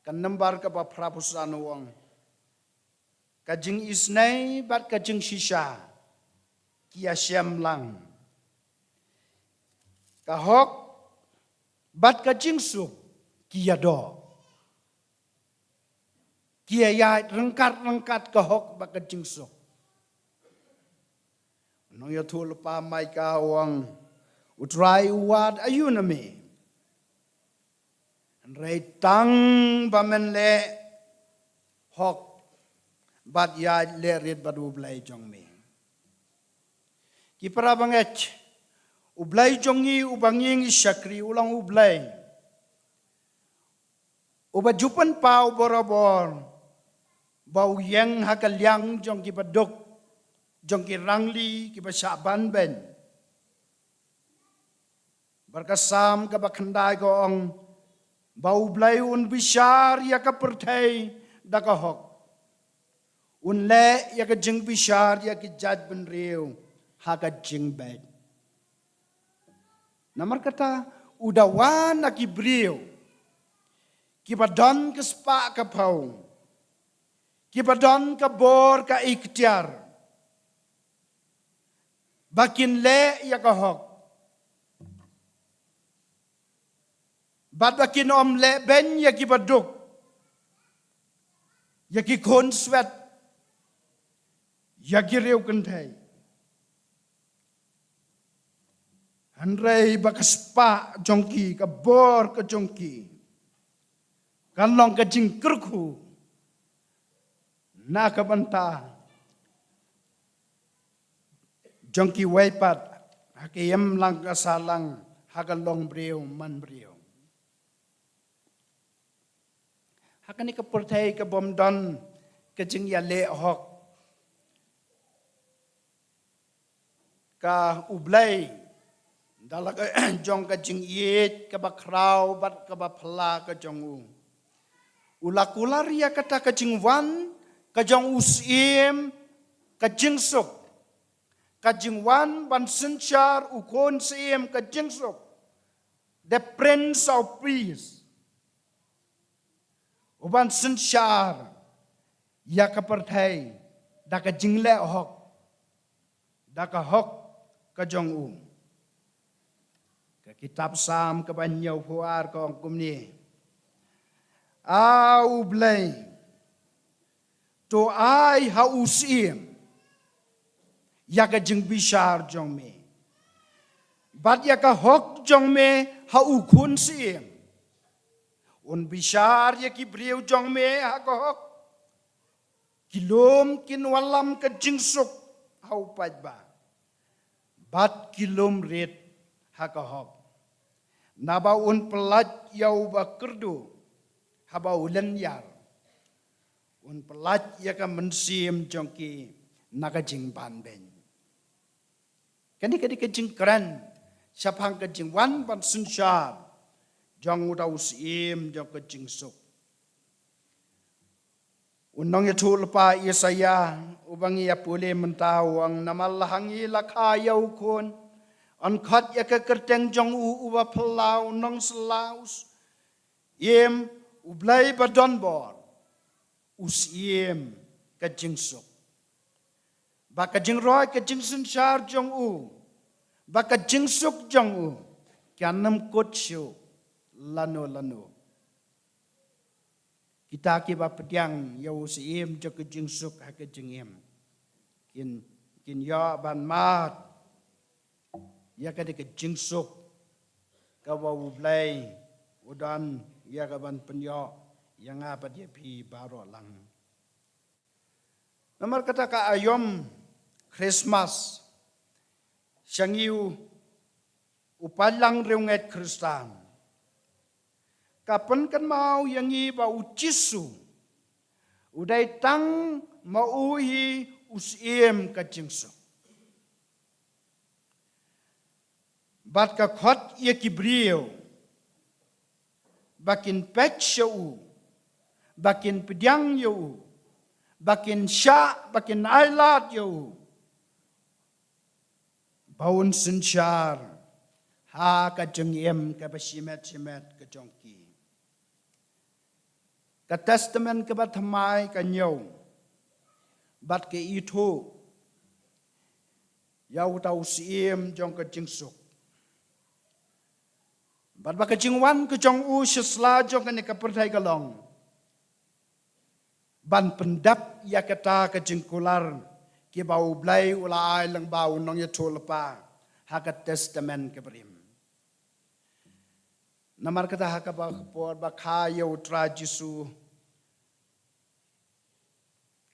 ka nambar kaba phra phew san u ong, ka jingisynei bad ka jingshisha ki ïashem lang, ka hok bad ka jingsuk ki ïadoh. Ki ïaid ryngkat ryngkat ka hok bad ka jingsuk. Nongïathuhlypa Micah u ong, U Trai u wad aïu na me? Hynrei tang ba men leh hok bad ïaid leh rit bad U Blei jong me. Ki para bangeit, U Blei jong ngi uba ngi ngi shakri u long U Blei uba ju pynpaw borabor ba u ïeng ha ka liang jong kiba duk, jong ki rangli kiba shah banbeiñ. Bad ka Salm kaba khyndai ka ong ba U Blei un bishar ïa ka pyrthei da ka hok. Un leh ïa ka jingbishar ïa ki jaitbynriew ha ka jingbeit. Namar kata, u dawa na ki briew kiba don ka spah ka phew, kiba don ka bor ka iktiar ba kin leh ïa ka hok, bad ba kin ym leh beiñ ïa kiba duk, ïa ki khun swet, ïa ki riewkynthei. Hynrei ba ka spah jong ki, ka bor ka jong ki, kan long ka jingkyrkhu na ka bynta jong kiwei pat ha ka imlang ka sahlang, ha ka long briew man briew. Ha kane ka pyrthei ka bym don ka jingïaleh hok, ka U Blei, da la ka jong ka jingïeit kaba khraw bad kaba phylla ka jong u, u la kular ïa kata ka jingwan ka jong u Syiem ka jingsuk, ka jingwan ban synshar, u Khun Syiem ka jingsuk, the Prince of Peace, u ban synshar ïa ka pyrthei da ka jingleh hok, da ka hok ka jong u. Ka kitab Salm kaba hynñiewphew ar ka ong kumne: A U Blei, to ai ha u Syiem ïa ka jingbishar jong me, bad ïa ka hok jong me ha u Khun Syiem. Un bishar ïa ki briew jong me ha ka hok. Ki lum kin wallam ka jingsuk ha u paidbah, bad ki lum rit ha ka hok. Naba un pyllait ïa uba kyrduh haba u lynñiar, un pyllait ïa ka mynsiem jong ki na ka jingbanbeiñ. Kane ka dei ka jingkren shaphang ka jingwan ban synshar jong uta u Syiem jong ka jingsuk. U nongïathuhlypa Isaïah, uba ngi ïa pule mynta, u ong: Namar la ha ngi la kha ïa u Khun, yn khot ïa ka kyrteng jong u Uba Phyllaw, u Nongsylla, u Syiem, U Blei ba don bor, u Syiem ka jingsuk. Ba ka jingroi ka jingsynshar jong u, ba ka jingsuk jong u, kan ym kut shuh, lano lano. Kita kiba pdiang ïa u syiem jong ka jingsuk ha ka jingim kin, kin ïoh ban mad ïa ka dei ka jingsuk kaba U Blei u don ïa ka ban pynïoh ïa nga bad ïa phi baroh lang. Namar kata ka aïom Christmas sha ngi u, u paidlang riewngeit Khristan ka pynkynmaw ïa ngi ba u Jisu u dei tang ma u hi u syiem ka jingsuk. Bad ka khot ïa ki briew ba kin peit sha u, ba kin pdiang ïa u, ba kin shah, ba kin ailad ïa u, ba un synshar ha ka jingim kaba shimet shimet ka jong ki. Ka Testament kaba thymmai ka ñiew bad ka ithuh ïa uta u syiem jong ka jingsuk. Bad ba ka jingwan ka jong u sha sla jong kane ka pyrthei ka long ban pyndep ïa kata ka jingkular kiba U Blei u la ai lyngba u nongïathuhlypa ha ka Testament kaba rim. Namar kata ha kaba ka por ba kha ïa u Trai Jisu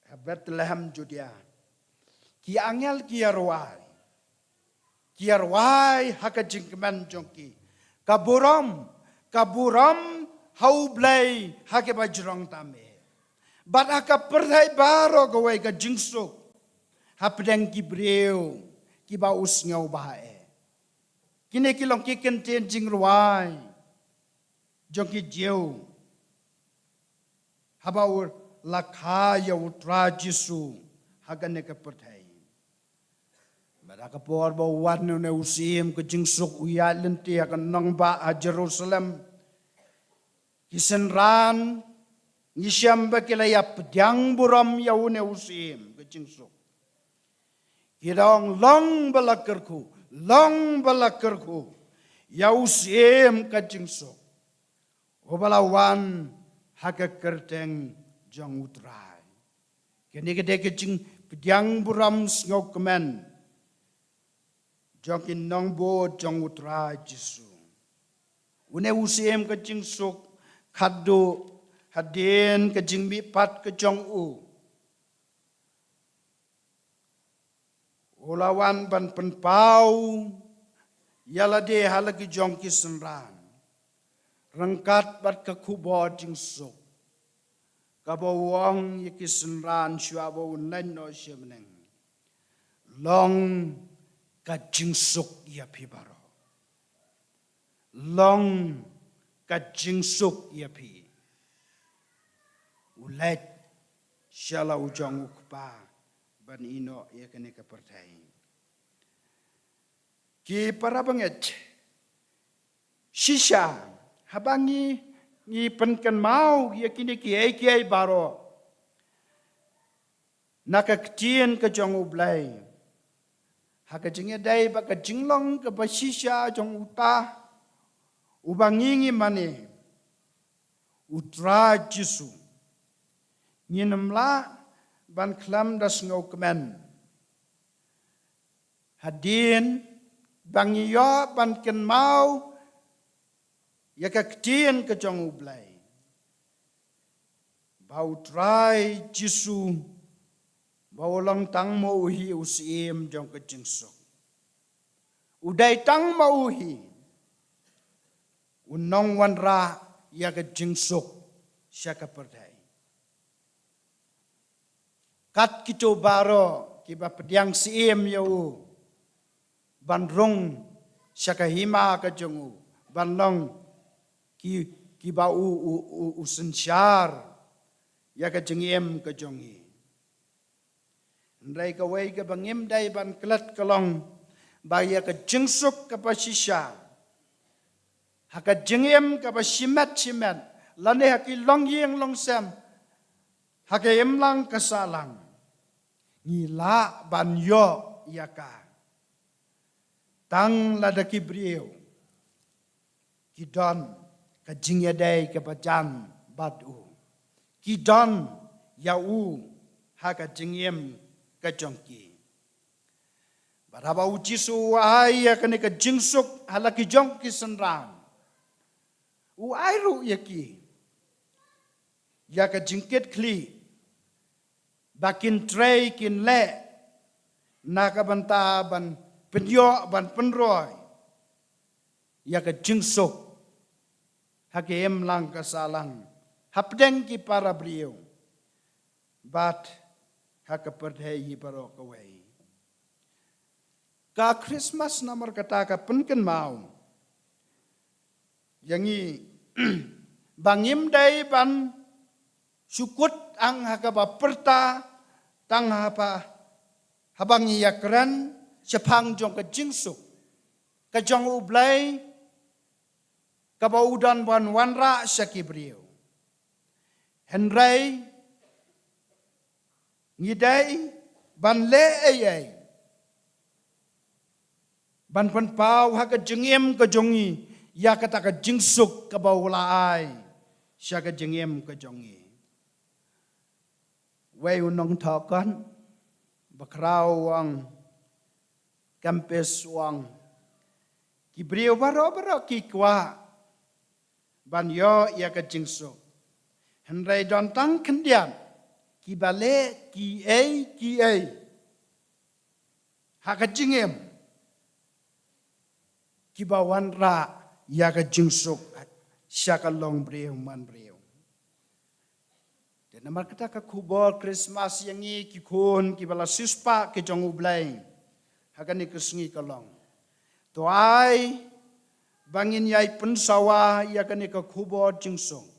ha Bethlehem Judea, ki angel ki ïa rwai, ki ïa rwai ha ka jingkmen jong ki, ka burom, ka burom ha U Blei ha kaba jrong tam eh. Bad ha ka pyrthei baroh kawei ka jingsuk hapdeng ki briew kiba u sngew bha eh. Kine ki long ki kyntien jingrwai jong ki Jiw haba u la kha ïa u Trai Jisu ha kane ka pyrthei. Bad ha ka por ba u wan une u syiem ka jingsuk u ïaid lynti ha ka nongbah ha Jerusalem, ki synran ngi shem ba ki la ïa pdiang burom ïa une u syiem ka jingsuk. Ki da ong, long ba la kyrkhu, long ba la kyrkhu ïa u syiem ka jingsuk uba la wan ha ka kyrteng jong u Trai. Kane ka dei ka jingpdiang burom sngewkmen jong ki nongbud jong u Trai Jisu. Une u syiem ka jingsuk, khadduh hadien ka jingmihpat ka jong u, u la wan ban pynpaw ïa lade ha la ki jong ki synran ryngkat bad ka khubor jingsuk kaba u ong ïa ki synran shuwa ba un leit noh sha bneng. Long ka jingsuk ïa phi baroh. Long ka jingsuk ïa phi. U leit sha la u jong u Kpa ban ïehnoh ïa kane ka pyrthei. Ki para bangeit, shisha haba ngi, ngi pynkynmaw ïa kine kiei kiei baroh na ka ktien ka jong U Blei, ha ka jingïadei bad ka jinglong kaba shisha jong uta uba ngi ngi mane, u Trai Jisu, ngin ym lah ban khlem da sngewkmen hadien ba ngi ïoh ban kynmaw ïa ka ktien ka jong U Blei, ba u Trai Jisu, ba u long tang ma u hi u syiem jong ka jingsuk. U dei tang ma u hi u nongwanrah ïa ka jingsuk sha ka pyrthei. Kat kito baroh kiba pdiang syiem ïa u ban rung sha ka hima ka jong u, ban long ki, kiba u, u, u, u synshar ïa ka jingim ka jong ngi. Hynrei kawei kaba ngim dei ban klet ka long ba ïa ka jingsuk kaba shisha ha ka jingim kaba shimet shimet, lane ha ki longïing longsem, ha ka imlang ka sahlang, ngi lah ban ïoh ïa ka tang lada ki briew ki don ka jingïadei kaba jan bad u. Ki don ïa u ha ka jingim ka jong ki. Bad haba u Jisu u ai ïa kane ka jingsuk ha la ki jong ki synran, u ai ruh ïa ki ïa ka jingkitkhlieh ba kin trei kin leh na ka bynta ban pynïoh ban pynroi ïa ka jingsuk ha ka imlang ka sahlang, hapdeng ki para briew bad ha ka pyrthei hi baroh kawei. Ka Christmas namar kata ka pynkynmaw ïa ngi ba ngim dei ban shu kut ang ha kaba pyrta tang haba, haba ngi ïakren shaphang jong ka jingsuk ka jong U Blei kaba u don ban wanrah sha ki briew. Hynrei ngi dei ban leh ei ei ban pynpaw ha ka jingim ka jong ngi ïa kata ka jingsuk kaba u la ai sha ka jingim ka jong ngi. Wei u nongthoh kot bakhraw u ong, Kempas u ong, ki briew baroh baroh ki kwah ban ïoh ïa ka jingsuk, hynrei don tang khyndiat kiba leh kiei kiei ha ka jingim kiba wanrah ïa ka jingsuk sha ka longbriew manbriew. Te namar kata ka khubor Christmas ïa ngi ki khun kiba la siewspah ki jong U Blei ha kane ka sngi ka long, to ai ba ngin ïai pynsawa ïa kane ka khubor jingsuk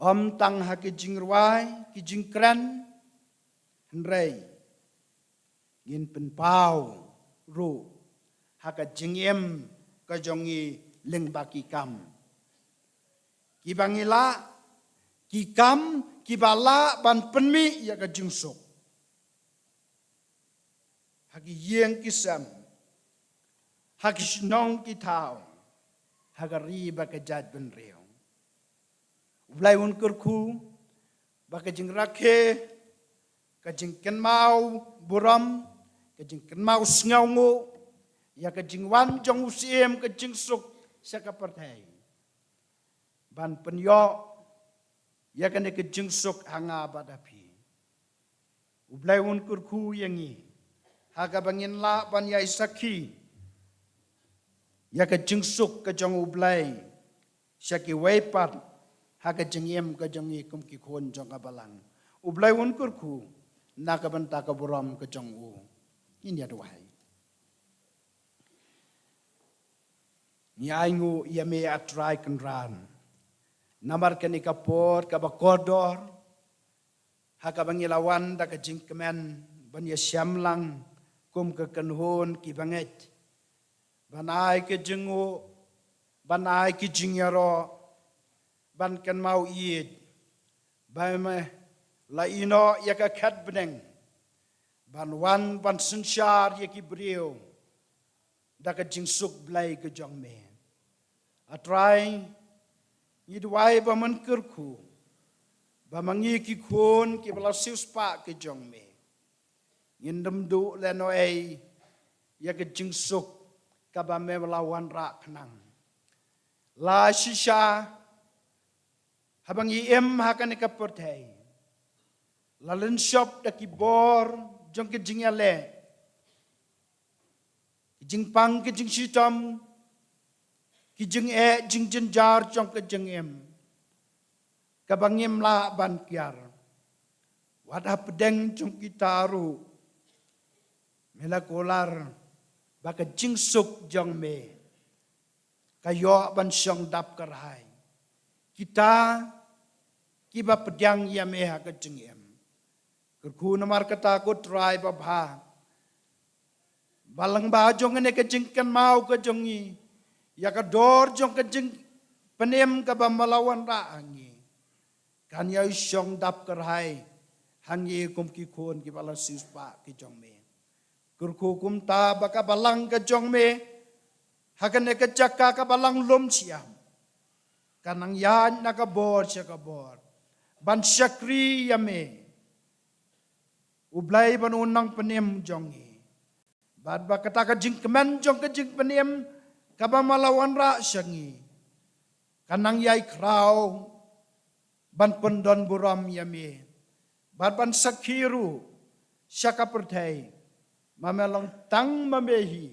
ym tang ha ki jingrwai ki jingkren, hynrei ngin pynpaw ruh ha ka jingim ka jong ngi lyngba ki kam kiba ngi lah, ki kam kiba lah ban pynmih ïa ka jingsuk ha ki ïing ki sem, ha ki shnong ki thaw, ha ka ri bad ka jaitbynriew. U Blei un kyrkhu ba ka jingrakhe, ka jingkynmaw burom, ka jingkynmaw sngewnguh ïa ka jingwan jong u Syiem ka jingsuk sha ka pyrthei ban pynïoh ïa kane ka jingsuk ha nga bad ha phi. U Blei un kyrkhu ïa ngi ha kaba ngin lah ban ïai sakhi ïa ka jingsuk ka jong U Blei sha kiwei pat ha ka jingim ka jong ngi kum ki khun jong ka Balang. U Blei un kyrkhu na ka bynta ka burom ka jong u. Ngin ïa duwai. Ngi ainguh ïa me, A Trai Kynrad, namar kane ka por kaba kordor ha kaba ngi la wan da ka jingkmen ban ïashem lang kum ka kynhun kiba ngeit, ban ai ka jingnguh, ban ai ka jingïaroh, ban kynmaw ïeit ba me la ïehnoh ïa ka khet bneng ban wan ban synshar ïa ki briew da ka jingsuk Blei ka jong me. A Trai, ngi duwai ba men kyrkhu ba ma ngi ki khun kiba la siewspah ki jong me ngin ym duh lehnohei ïa ka jingsuk kaba me la wanrah khnang. La shisha haba ngi im ha kane ka pyrthei, la lynshop da ki bor jong ka jingïaleh, ki jingpang ki jingshitom, ki jingeh jingjynjar jong ka jingim kaba ngim lah ban kiar. Wat hapdeng jong kita ruh me la kular ba ka jingsuk jong me ka ïoh ban shong dap kyrhai. Kita kiba pdiang ïa me ha ka jingim, kyrkhu namar kata ko Trai babha, ba lyngba jong kane ka jingkynmaw ka jong ngi ïa ka dor jong ka jingpynim kaba me la wanrah ha ngi, kan ïai shong dap kyrhai ha ngi kum ki khun kiba la siewspah ki jong me. Kyrkhu kumta ba ka Balang ka jong me ha kane ka jaka ka Balang Lum Siam kan nang ïaid na ka bor sha ka bor ban shakri ïa me, U Blei bad U Nongpynim jong ngi. Bad ba kata ka jingkmen jong ka jingpynim kaba me la wanrah sha ngi kan nang ïai khraw ban pyndon burom ïa me bad ban sakhi ruh sha ka pyrthei ba me long tang ma me hi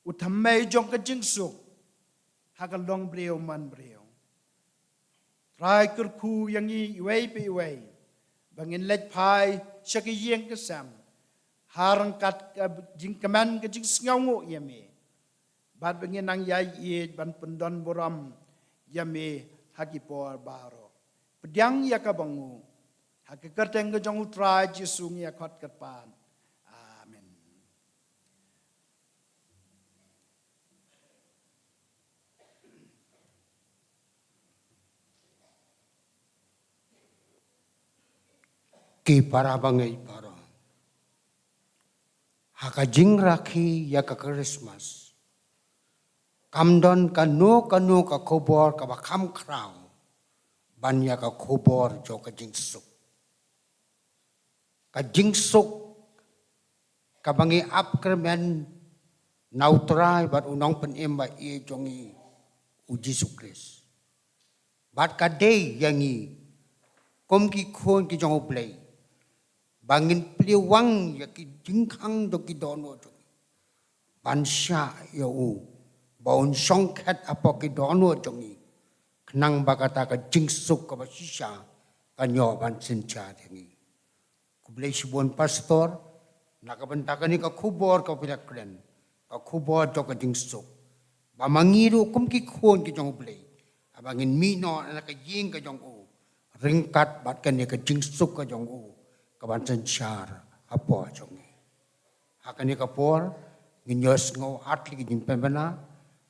u thymmei jong ka jingsuk ha ka long briew man briew. Trai kyrkhu ïa ngi iwei pa iwei ba ngin leit phai sha ka ïing ka sem ha ryngkat ka jingkmen ka jingsngewnguh ïa me bad ba ngin nang ïai ïeit ban pyndon burom ïa me ha ki por baroh. Pdiang ïa kaba nguh ha ka kyrteng ka jong U Trai Jisu ngi ïa khot kyrpad. Amen. Ki para bangeit baroh, ha ka jingrakhe ïa ka Christmas kam don kano kano ka khubor kaba kham khraw ban ïa ka khubor jong ka jingsuk. Ka jingsuk kaba ngi ap kyrmen na U Trai bad U Nongpynim ba ïeit jong ngi, U Jisu Khrist. Bad ka dei ïa ngi kum ki khun ki jong U Blei ba ngin plie wang ïa ki jingkhang jong ki dohnud jong ngi ban shah ïa U ba Un shongkhet hapoh ki dohnud jong ngi, khnang ba kata ka jingsuk kaba shisha kan ïoh ban synshar ïa ngi. Khublei shibun Pastor na ka bynta kane ka khubor kaba phi la kren, ka khubor jong ka jingsuk. Ba ma ngi ruh kum ki khun ki jong U Blei, haba ngin mih noh na ka ïing ka jong U, ryngkat bad kane ka jingsuk ka jong U kaban synshar hapoh jong ngi. Ha kane ka por ngin ïohsngew ar tylli ki jingpynbna,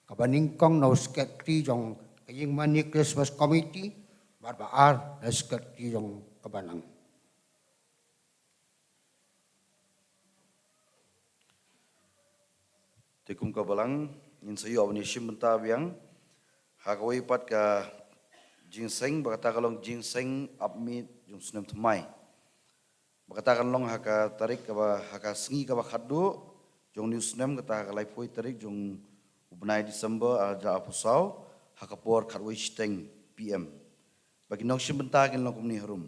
kaba nyngkong na u Secretary jong ka Ïingmane Christmas Committee bad ba ar na u Secretary jong ka Balang. Te kum ka Balang ngin sa ïoh ban ïashim bynta biang ha kawei pat ka jingïaseng, ba kata ka long jingïaseng ap miet jong u snem thymmai. Ba kata kan long ha ka tarik kaba, ha ka sngi kaba khatduh jong une u snem, kata ha ka laiphew tarik jong u bnai December arhajar arphew saw, ha ka por khatwei shiteng P M. Ba ki nongshim bynta kin long kumne harum: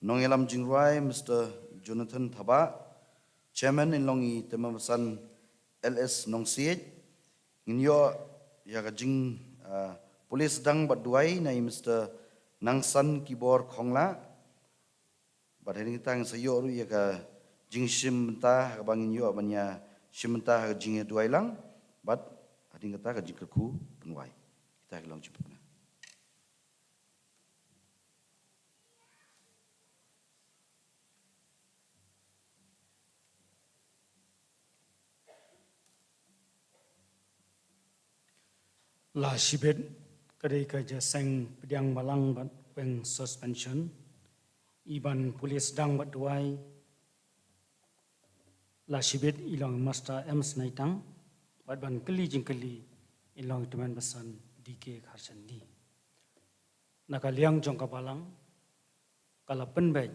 Nongïalam jingrwai Mister Jonathan Thabah, Chairman in long i Tymmen Basan L S Nongsiej. Ngin ïoh ïa ka jing, ah, pule sdang bad duwai na i Mister Nangsan Kibor Khongla. Bad hadien kata ngin sa ïoh ruh ïa ka jingshim bynta ha kaba ngin ïoh ban ïashim bynta ha ka jingïaduwai lang bad hadien kata ka jingkyrkhu pynwai. Kita ki long jingpynbna. La shibit ka dei ka jingïaseng pdiang balang bad weng suspension. I ban pule sdang bad duwai la shibit i long Master M Snaitang, bad ban kylli jingkylli i long Tymmen Basan D K Kharshandi. Na ka liang jong ka Balang, ka la pynbeit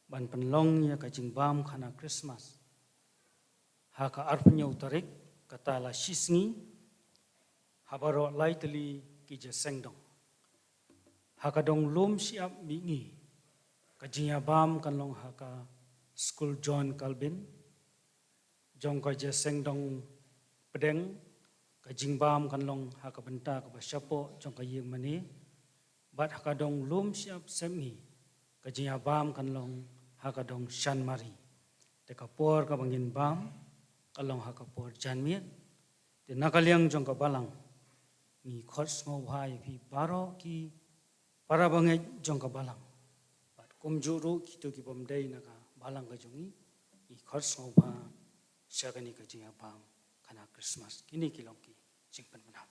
ban pynlong ïa ka jingbam khana Christmas ha ka arphew hynñiew tarik, kata la shisngi, ha baroh lai tylli ki jingïaseng dong. Ha ka dong lum shyiap mihngi, ka jingïabam kan long ha ka Skul John Calvin. Jong ka jingïaseng dong pdeng, ka jingbam kan long ha ka bynta kaba shapoh jong ka ïingmane. Bad ha ka dong lum shyiap sepngi, ka jingïabam kan long ha ka dong shanmari. Te ka por kaba ngin bam ka long ha ka por janmiet. Te na ka liang jong ka Balang ngi khot sngewbha ïa phi baroh ki para bangeit jong ka Balang, bad kumjuh ruh kito ki bym dei na ka Balang ka jong ngi, ngi khot sngewbha sha kane ka jingïabam khana Christmas. Kine ki long ki jingpynbna.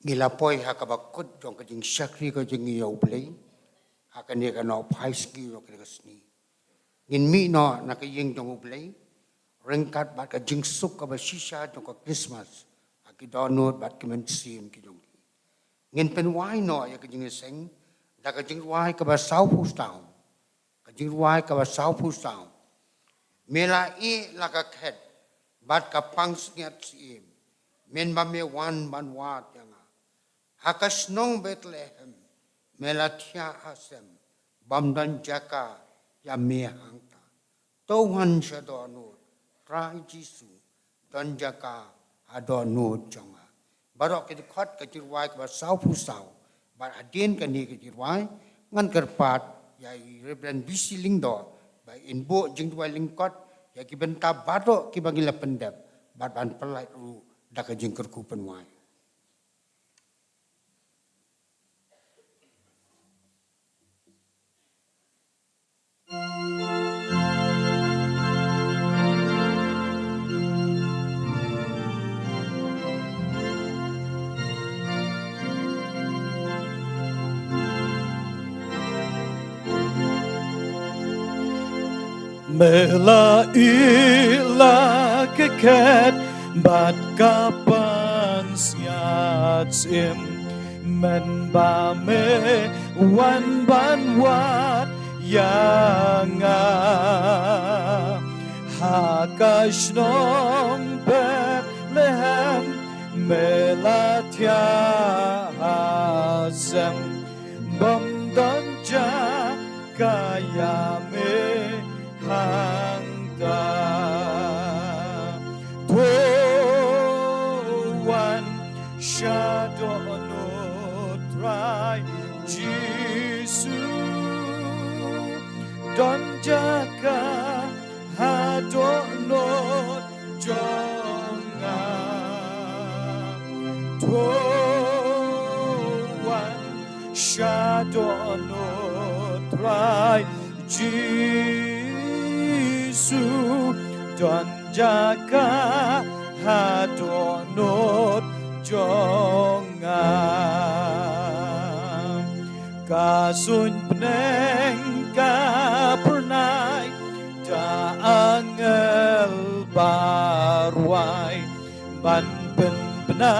Ngi la poi ha kaba kut jong ka jingshakri ka jong ngi ïa U Blei ha kane ka nohphai sngi jong kane ka sngi. Ngin mih noh na ka ïing jong U Blei ryngkat bad ka jingsuk kaba shisha jong ka Krismas ha ki dohnud bad ki mynsiem ki jong ngi. Ngin pynwai noh ïa ka jingïaseng da ka jingrwai kaba sawphew saw. Ka jingrwai kaba sawphew saw. Me la ïeh la ka khet bad ka pansngiat syiem, mynba me wan ban wad ïa nga. Ha ka shnong Bethlehem me la thiah ha sem, bym don jaka ïa me hangta. To wan sha dohnud, Trai Jisu, don jaka ha dohnud jong nga. Baroh ki dkhot ka jingrwai kaba sawphew saw. Bad hadien kane ka jingrwai ngan kyrpad ïa i Reverend B C Lyngdoh ba in buh jingduwai lyngkot ïa ki bynta baroh kiba ngi la pyndep bad ban pyllait ruh da ka jingkyrkhu pynwai. Me la ïeh la ka khet bad ka pansngiat syiem, mynba me wan ban wad ïa nga. Ha ka shnong Bethlehem me la thiah ha sem, bym don jaka ïa me hangta. To wan sha dohnud, Trai Jisu, don jaka ha dohnud jong nga. To wan sha dohnud, Trai Jisu, don jaka ha dohnud jong nga. Ka suiñ bneng ka phyrnai da angel ba rwai, ban pynbna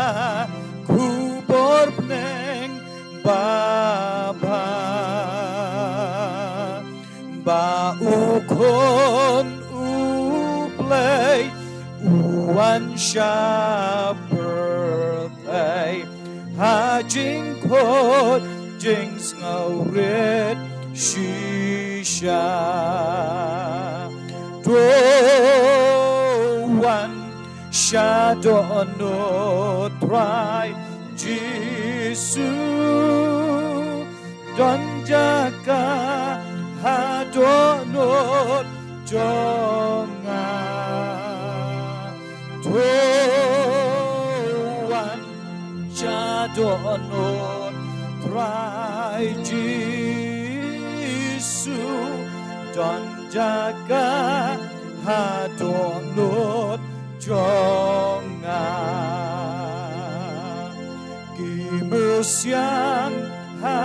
khubor bneng babha, ba U Khun U Blei u wan sha pyrthei ha jingkhuid jingsngewrit shisha. To wan sha dohnud, Trai Jisu, don jaka ha dohnud jong nga. To wan sha dohnud, Trai Jisu, don jaka ha dohnud jong nga. Ki myrsiang ha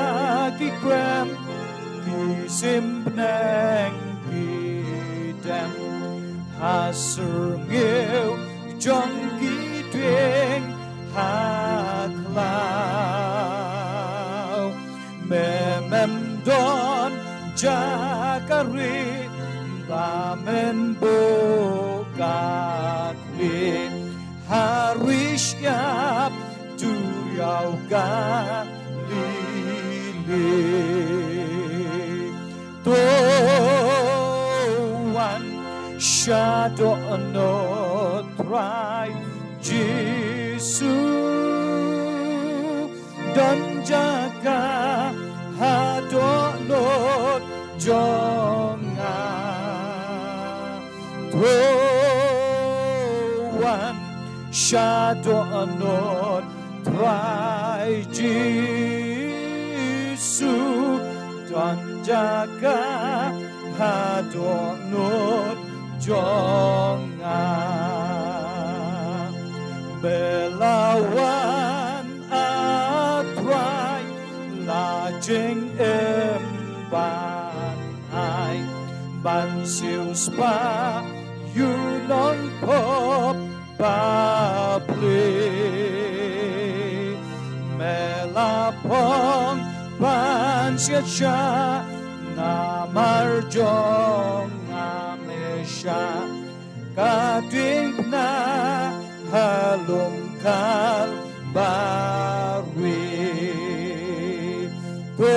ki krem, ki sim bneng ki dem, ha syrngiew jong ki dieng ha khlaw. Me mem don jaka ri ba men buh ka khlieh ha ri shyiap duriaw Galili. To wan sha dohnud, Trai Jisu, don jaka ha dohnud jong nga. To wan sha dohnud, Trai Jisu, don jaka ha dohnud jong nga. Me la wan jingim ban ai, ban siewspah ïa u nongpop bapli. Me la phong ban sngewsih namar jong nga, me shah ka diengphna ha lum Kalbari. To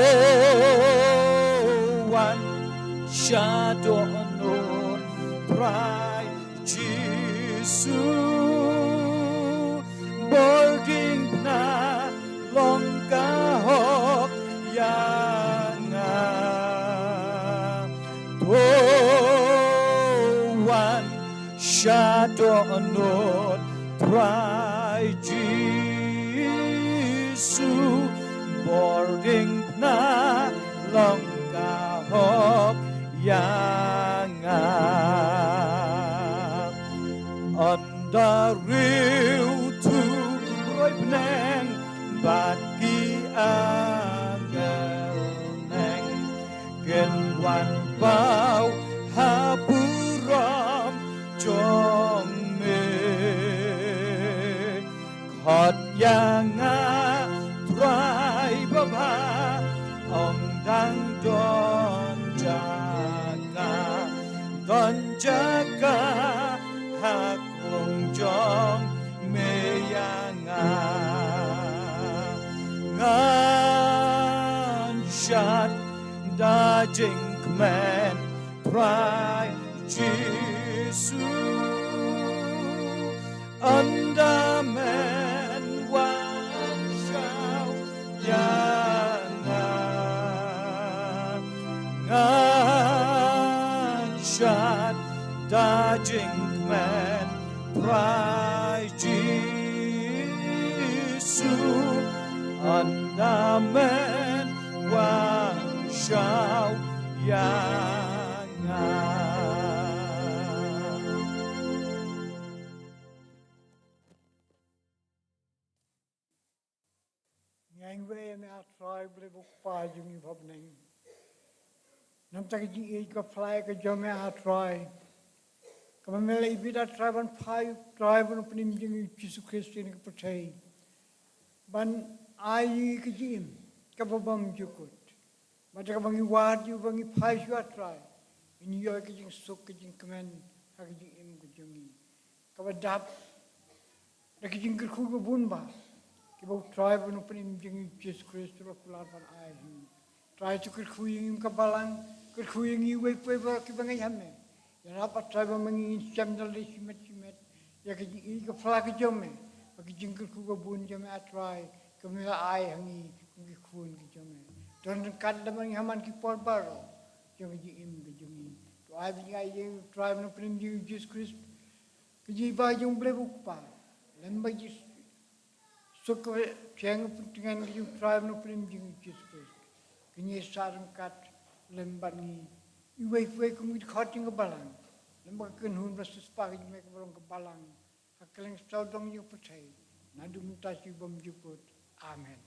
wan sha dohnud Trai Jisu, bor diengphna long ka hok ïa nga. To wan sha dohnud Trai Jisu, bor diengphna long ka hok ïa nga. Ynda riewthuh roi bneng bad ki angel neng kin wan paw ha burom jong me. Khot ïa nga Trai babha, ong dang don jaka, don jaka ha khung jong me ïa nga. Ngan shad da jingkmen Trai Jisu, ynda men wan shaw ïa nga. Ngan shad da jingkmen Trai Jisu, ynda men wan shaw ïa nga. Ngi ainguh ïa me, A Trai Blei ba u Kpa jong ngi ba ha bneng. Namar ka jingïeit ka phylla ka jong me, A Trai, kaba me la ibit, A Trai, ban phah ïa u Trai bad u Nongpynim jong ngi Jisu Khrist ha kane ka pyrthei, ban ai ïa ngi ka jingim kaba bymjukut. Bad da kaba ngi wad ïa u, ba ngi phai sha u, A Trai, ngin ïoh ïa ka jingsuk, ka jingkmen ha ka jingim ka jong ngi, kaba dap da ki jingkyrkhu kiba bun bah kiba u Trai bad u Nongpynim jong ngi Jisu Khrist u la kular ban ai ha ngi. Trai, to kyrkhu ïa ngi kum ka balang, kyrkhu ïa ngi uwei pa uwei baroh kiba ngeit ha me. Ïarap, A Trai, ba ma ngi ngin shem da lade shimet shimet ïa ka jingïeit ka phylla ka jong me, bad ka jingkyrkhu ka bun jong me, A Trai, ka me la ai ha ngi kum ki khun ki jong me. Don ryngkat lem bad ngi ha man ki por baroh jong ka jingim ka jong ngi. To ai ba ngi ai ïa u Trai bad u Nongpynim jong ngi Jisu Khrist, ka jingïeit ba jong u Blei u Kpa, lem bad ka jingsuk kaba shyrkhei, ka pyntngen ka jong u Trai bad u Nongpynim jong ngi Jisu Khrist, ka ngi sah ryngkat lem bad ngi uwei pa uwei kum ki dkhot jong ka balang, lem bad ka kynhun ba siewspah ka jong me kaba long ka balang ha kylleng sawdong jong ka pyrthei, naduh mynta sha bymjukut. Amen.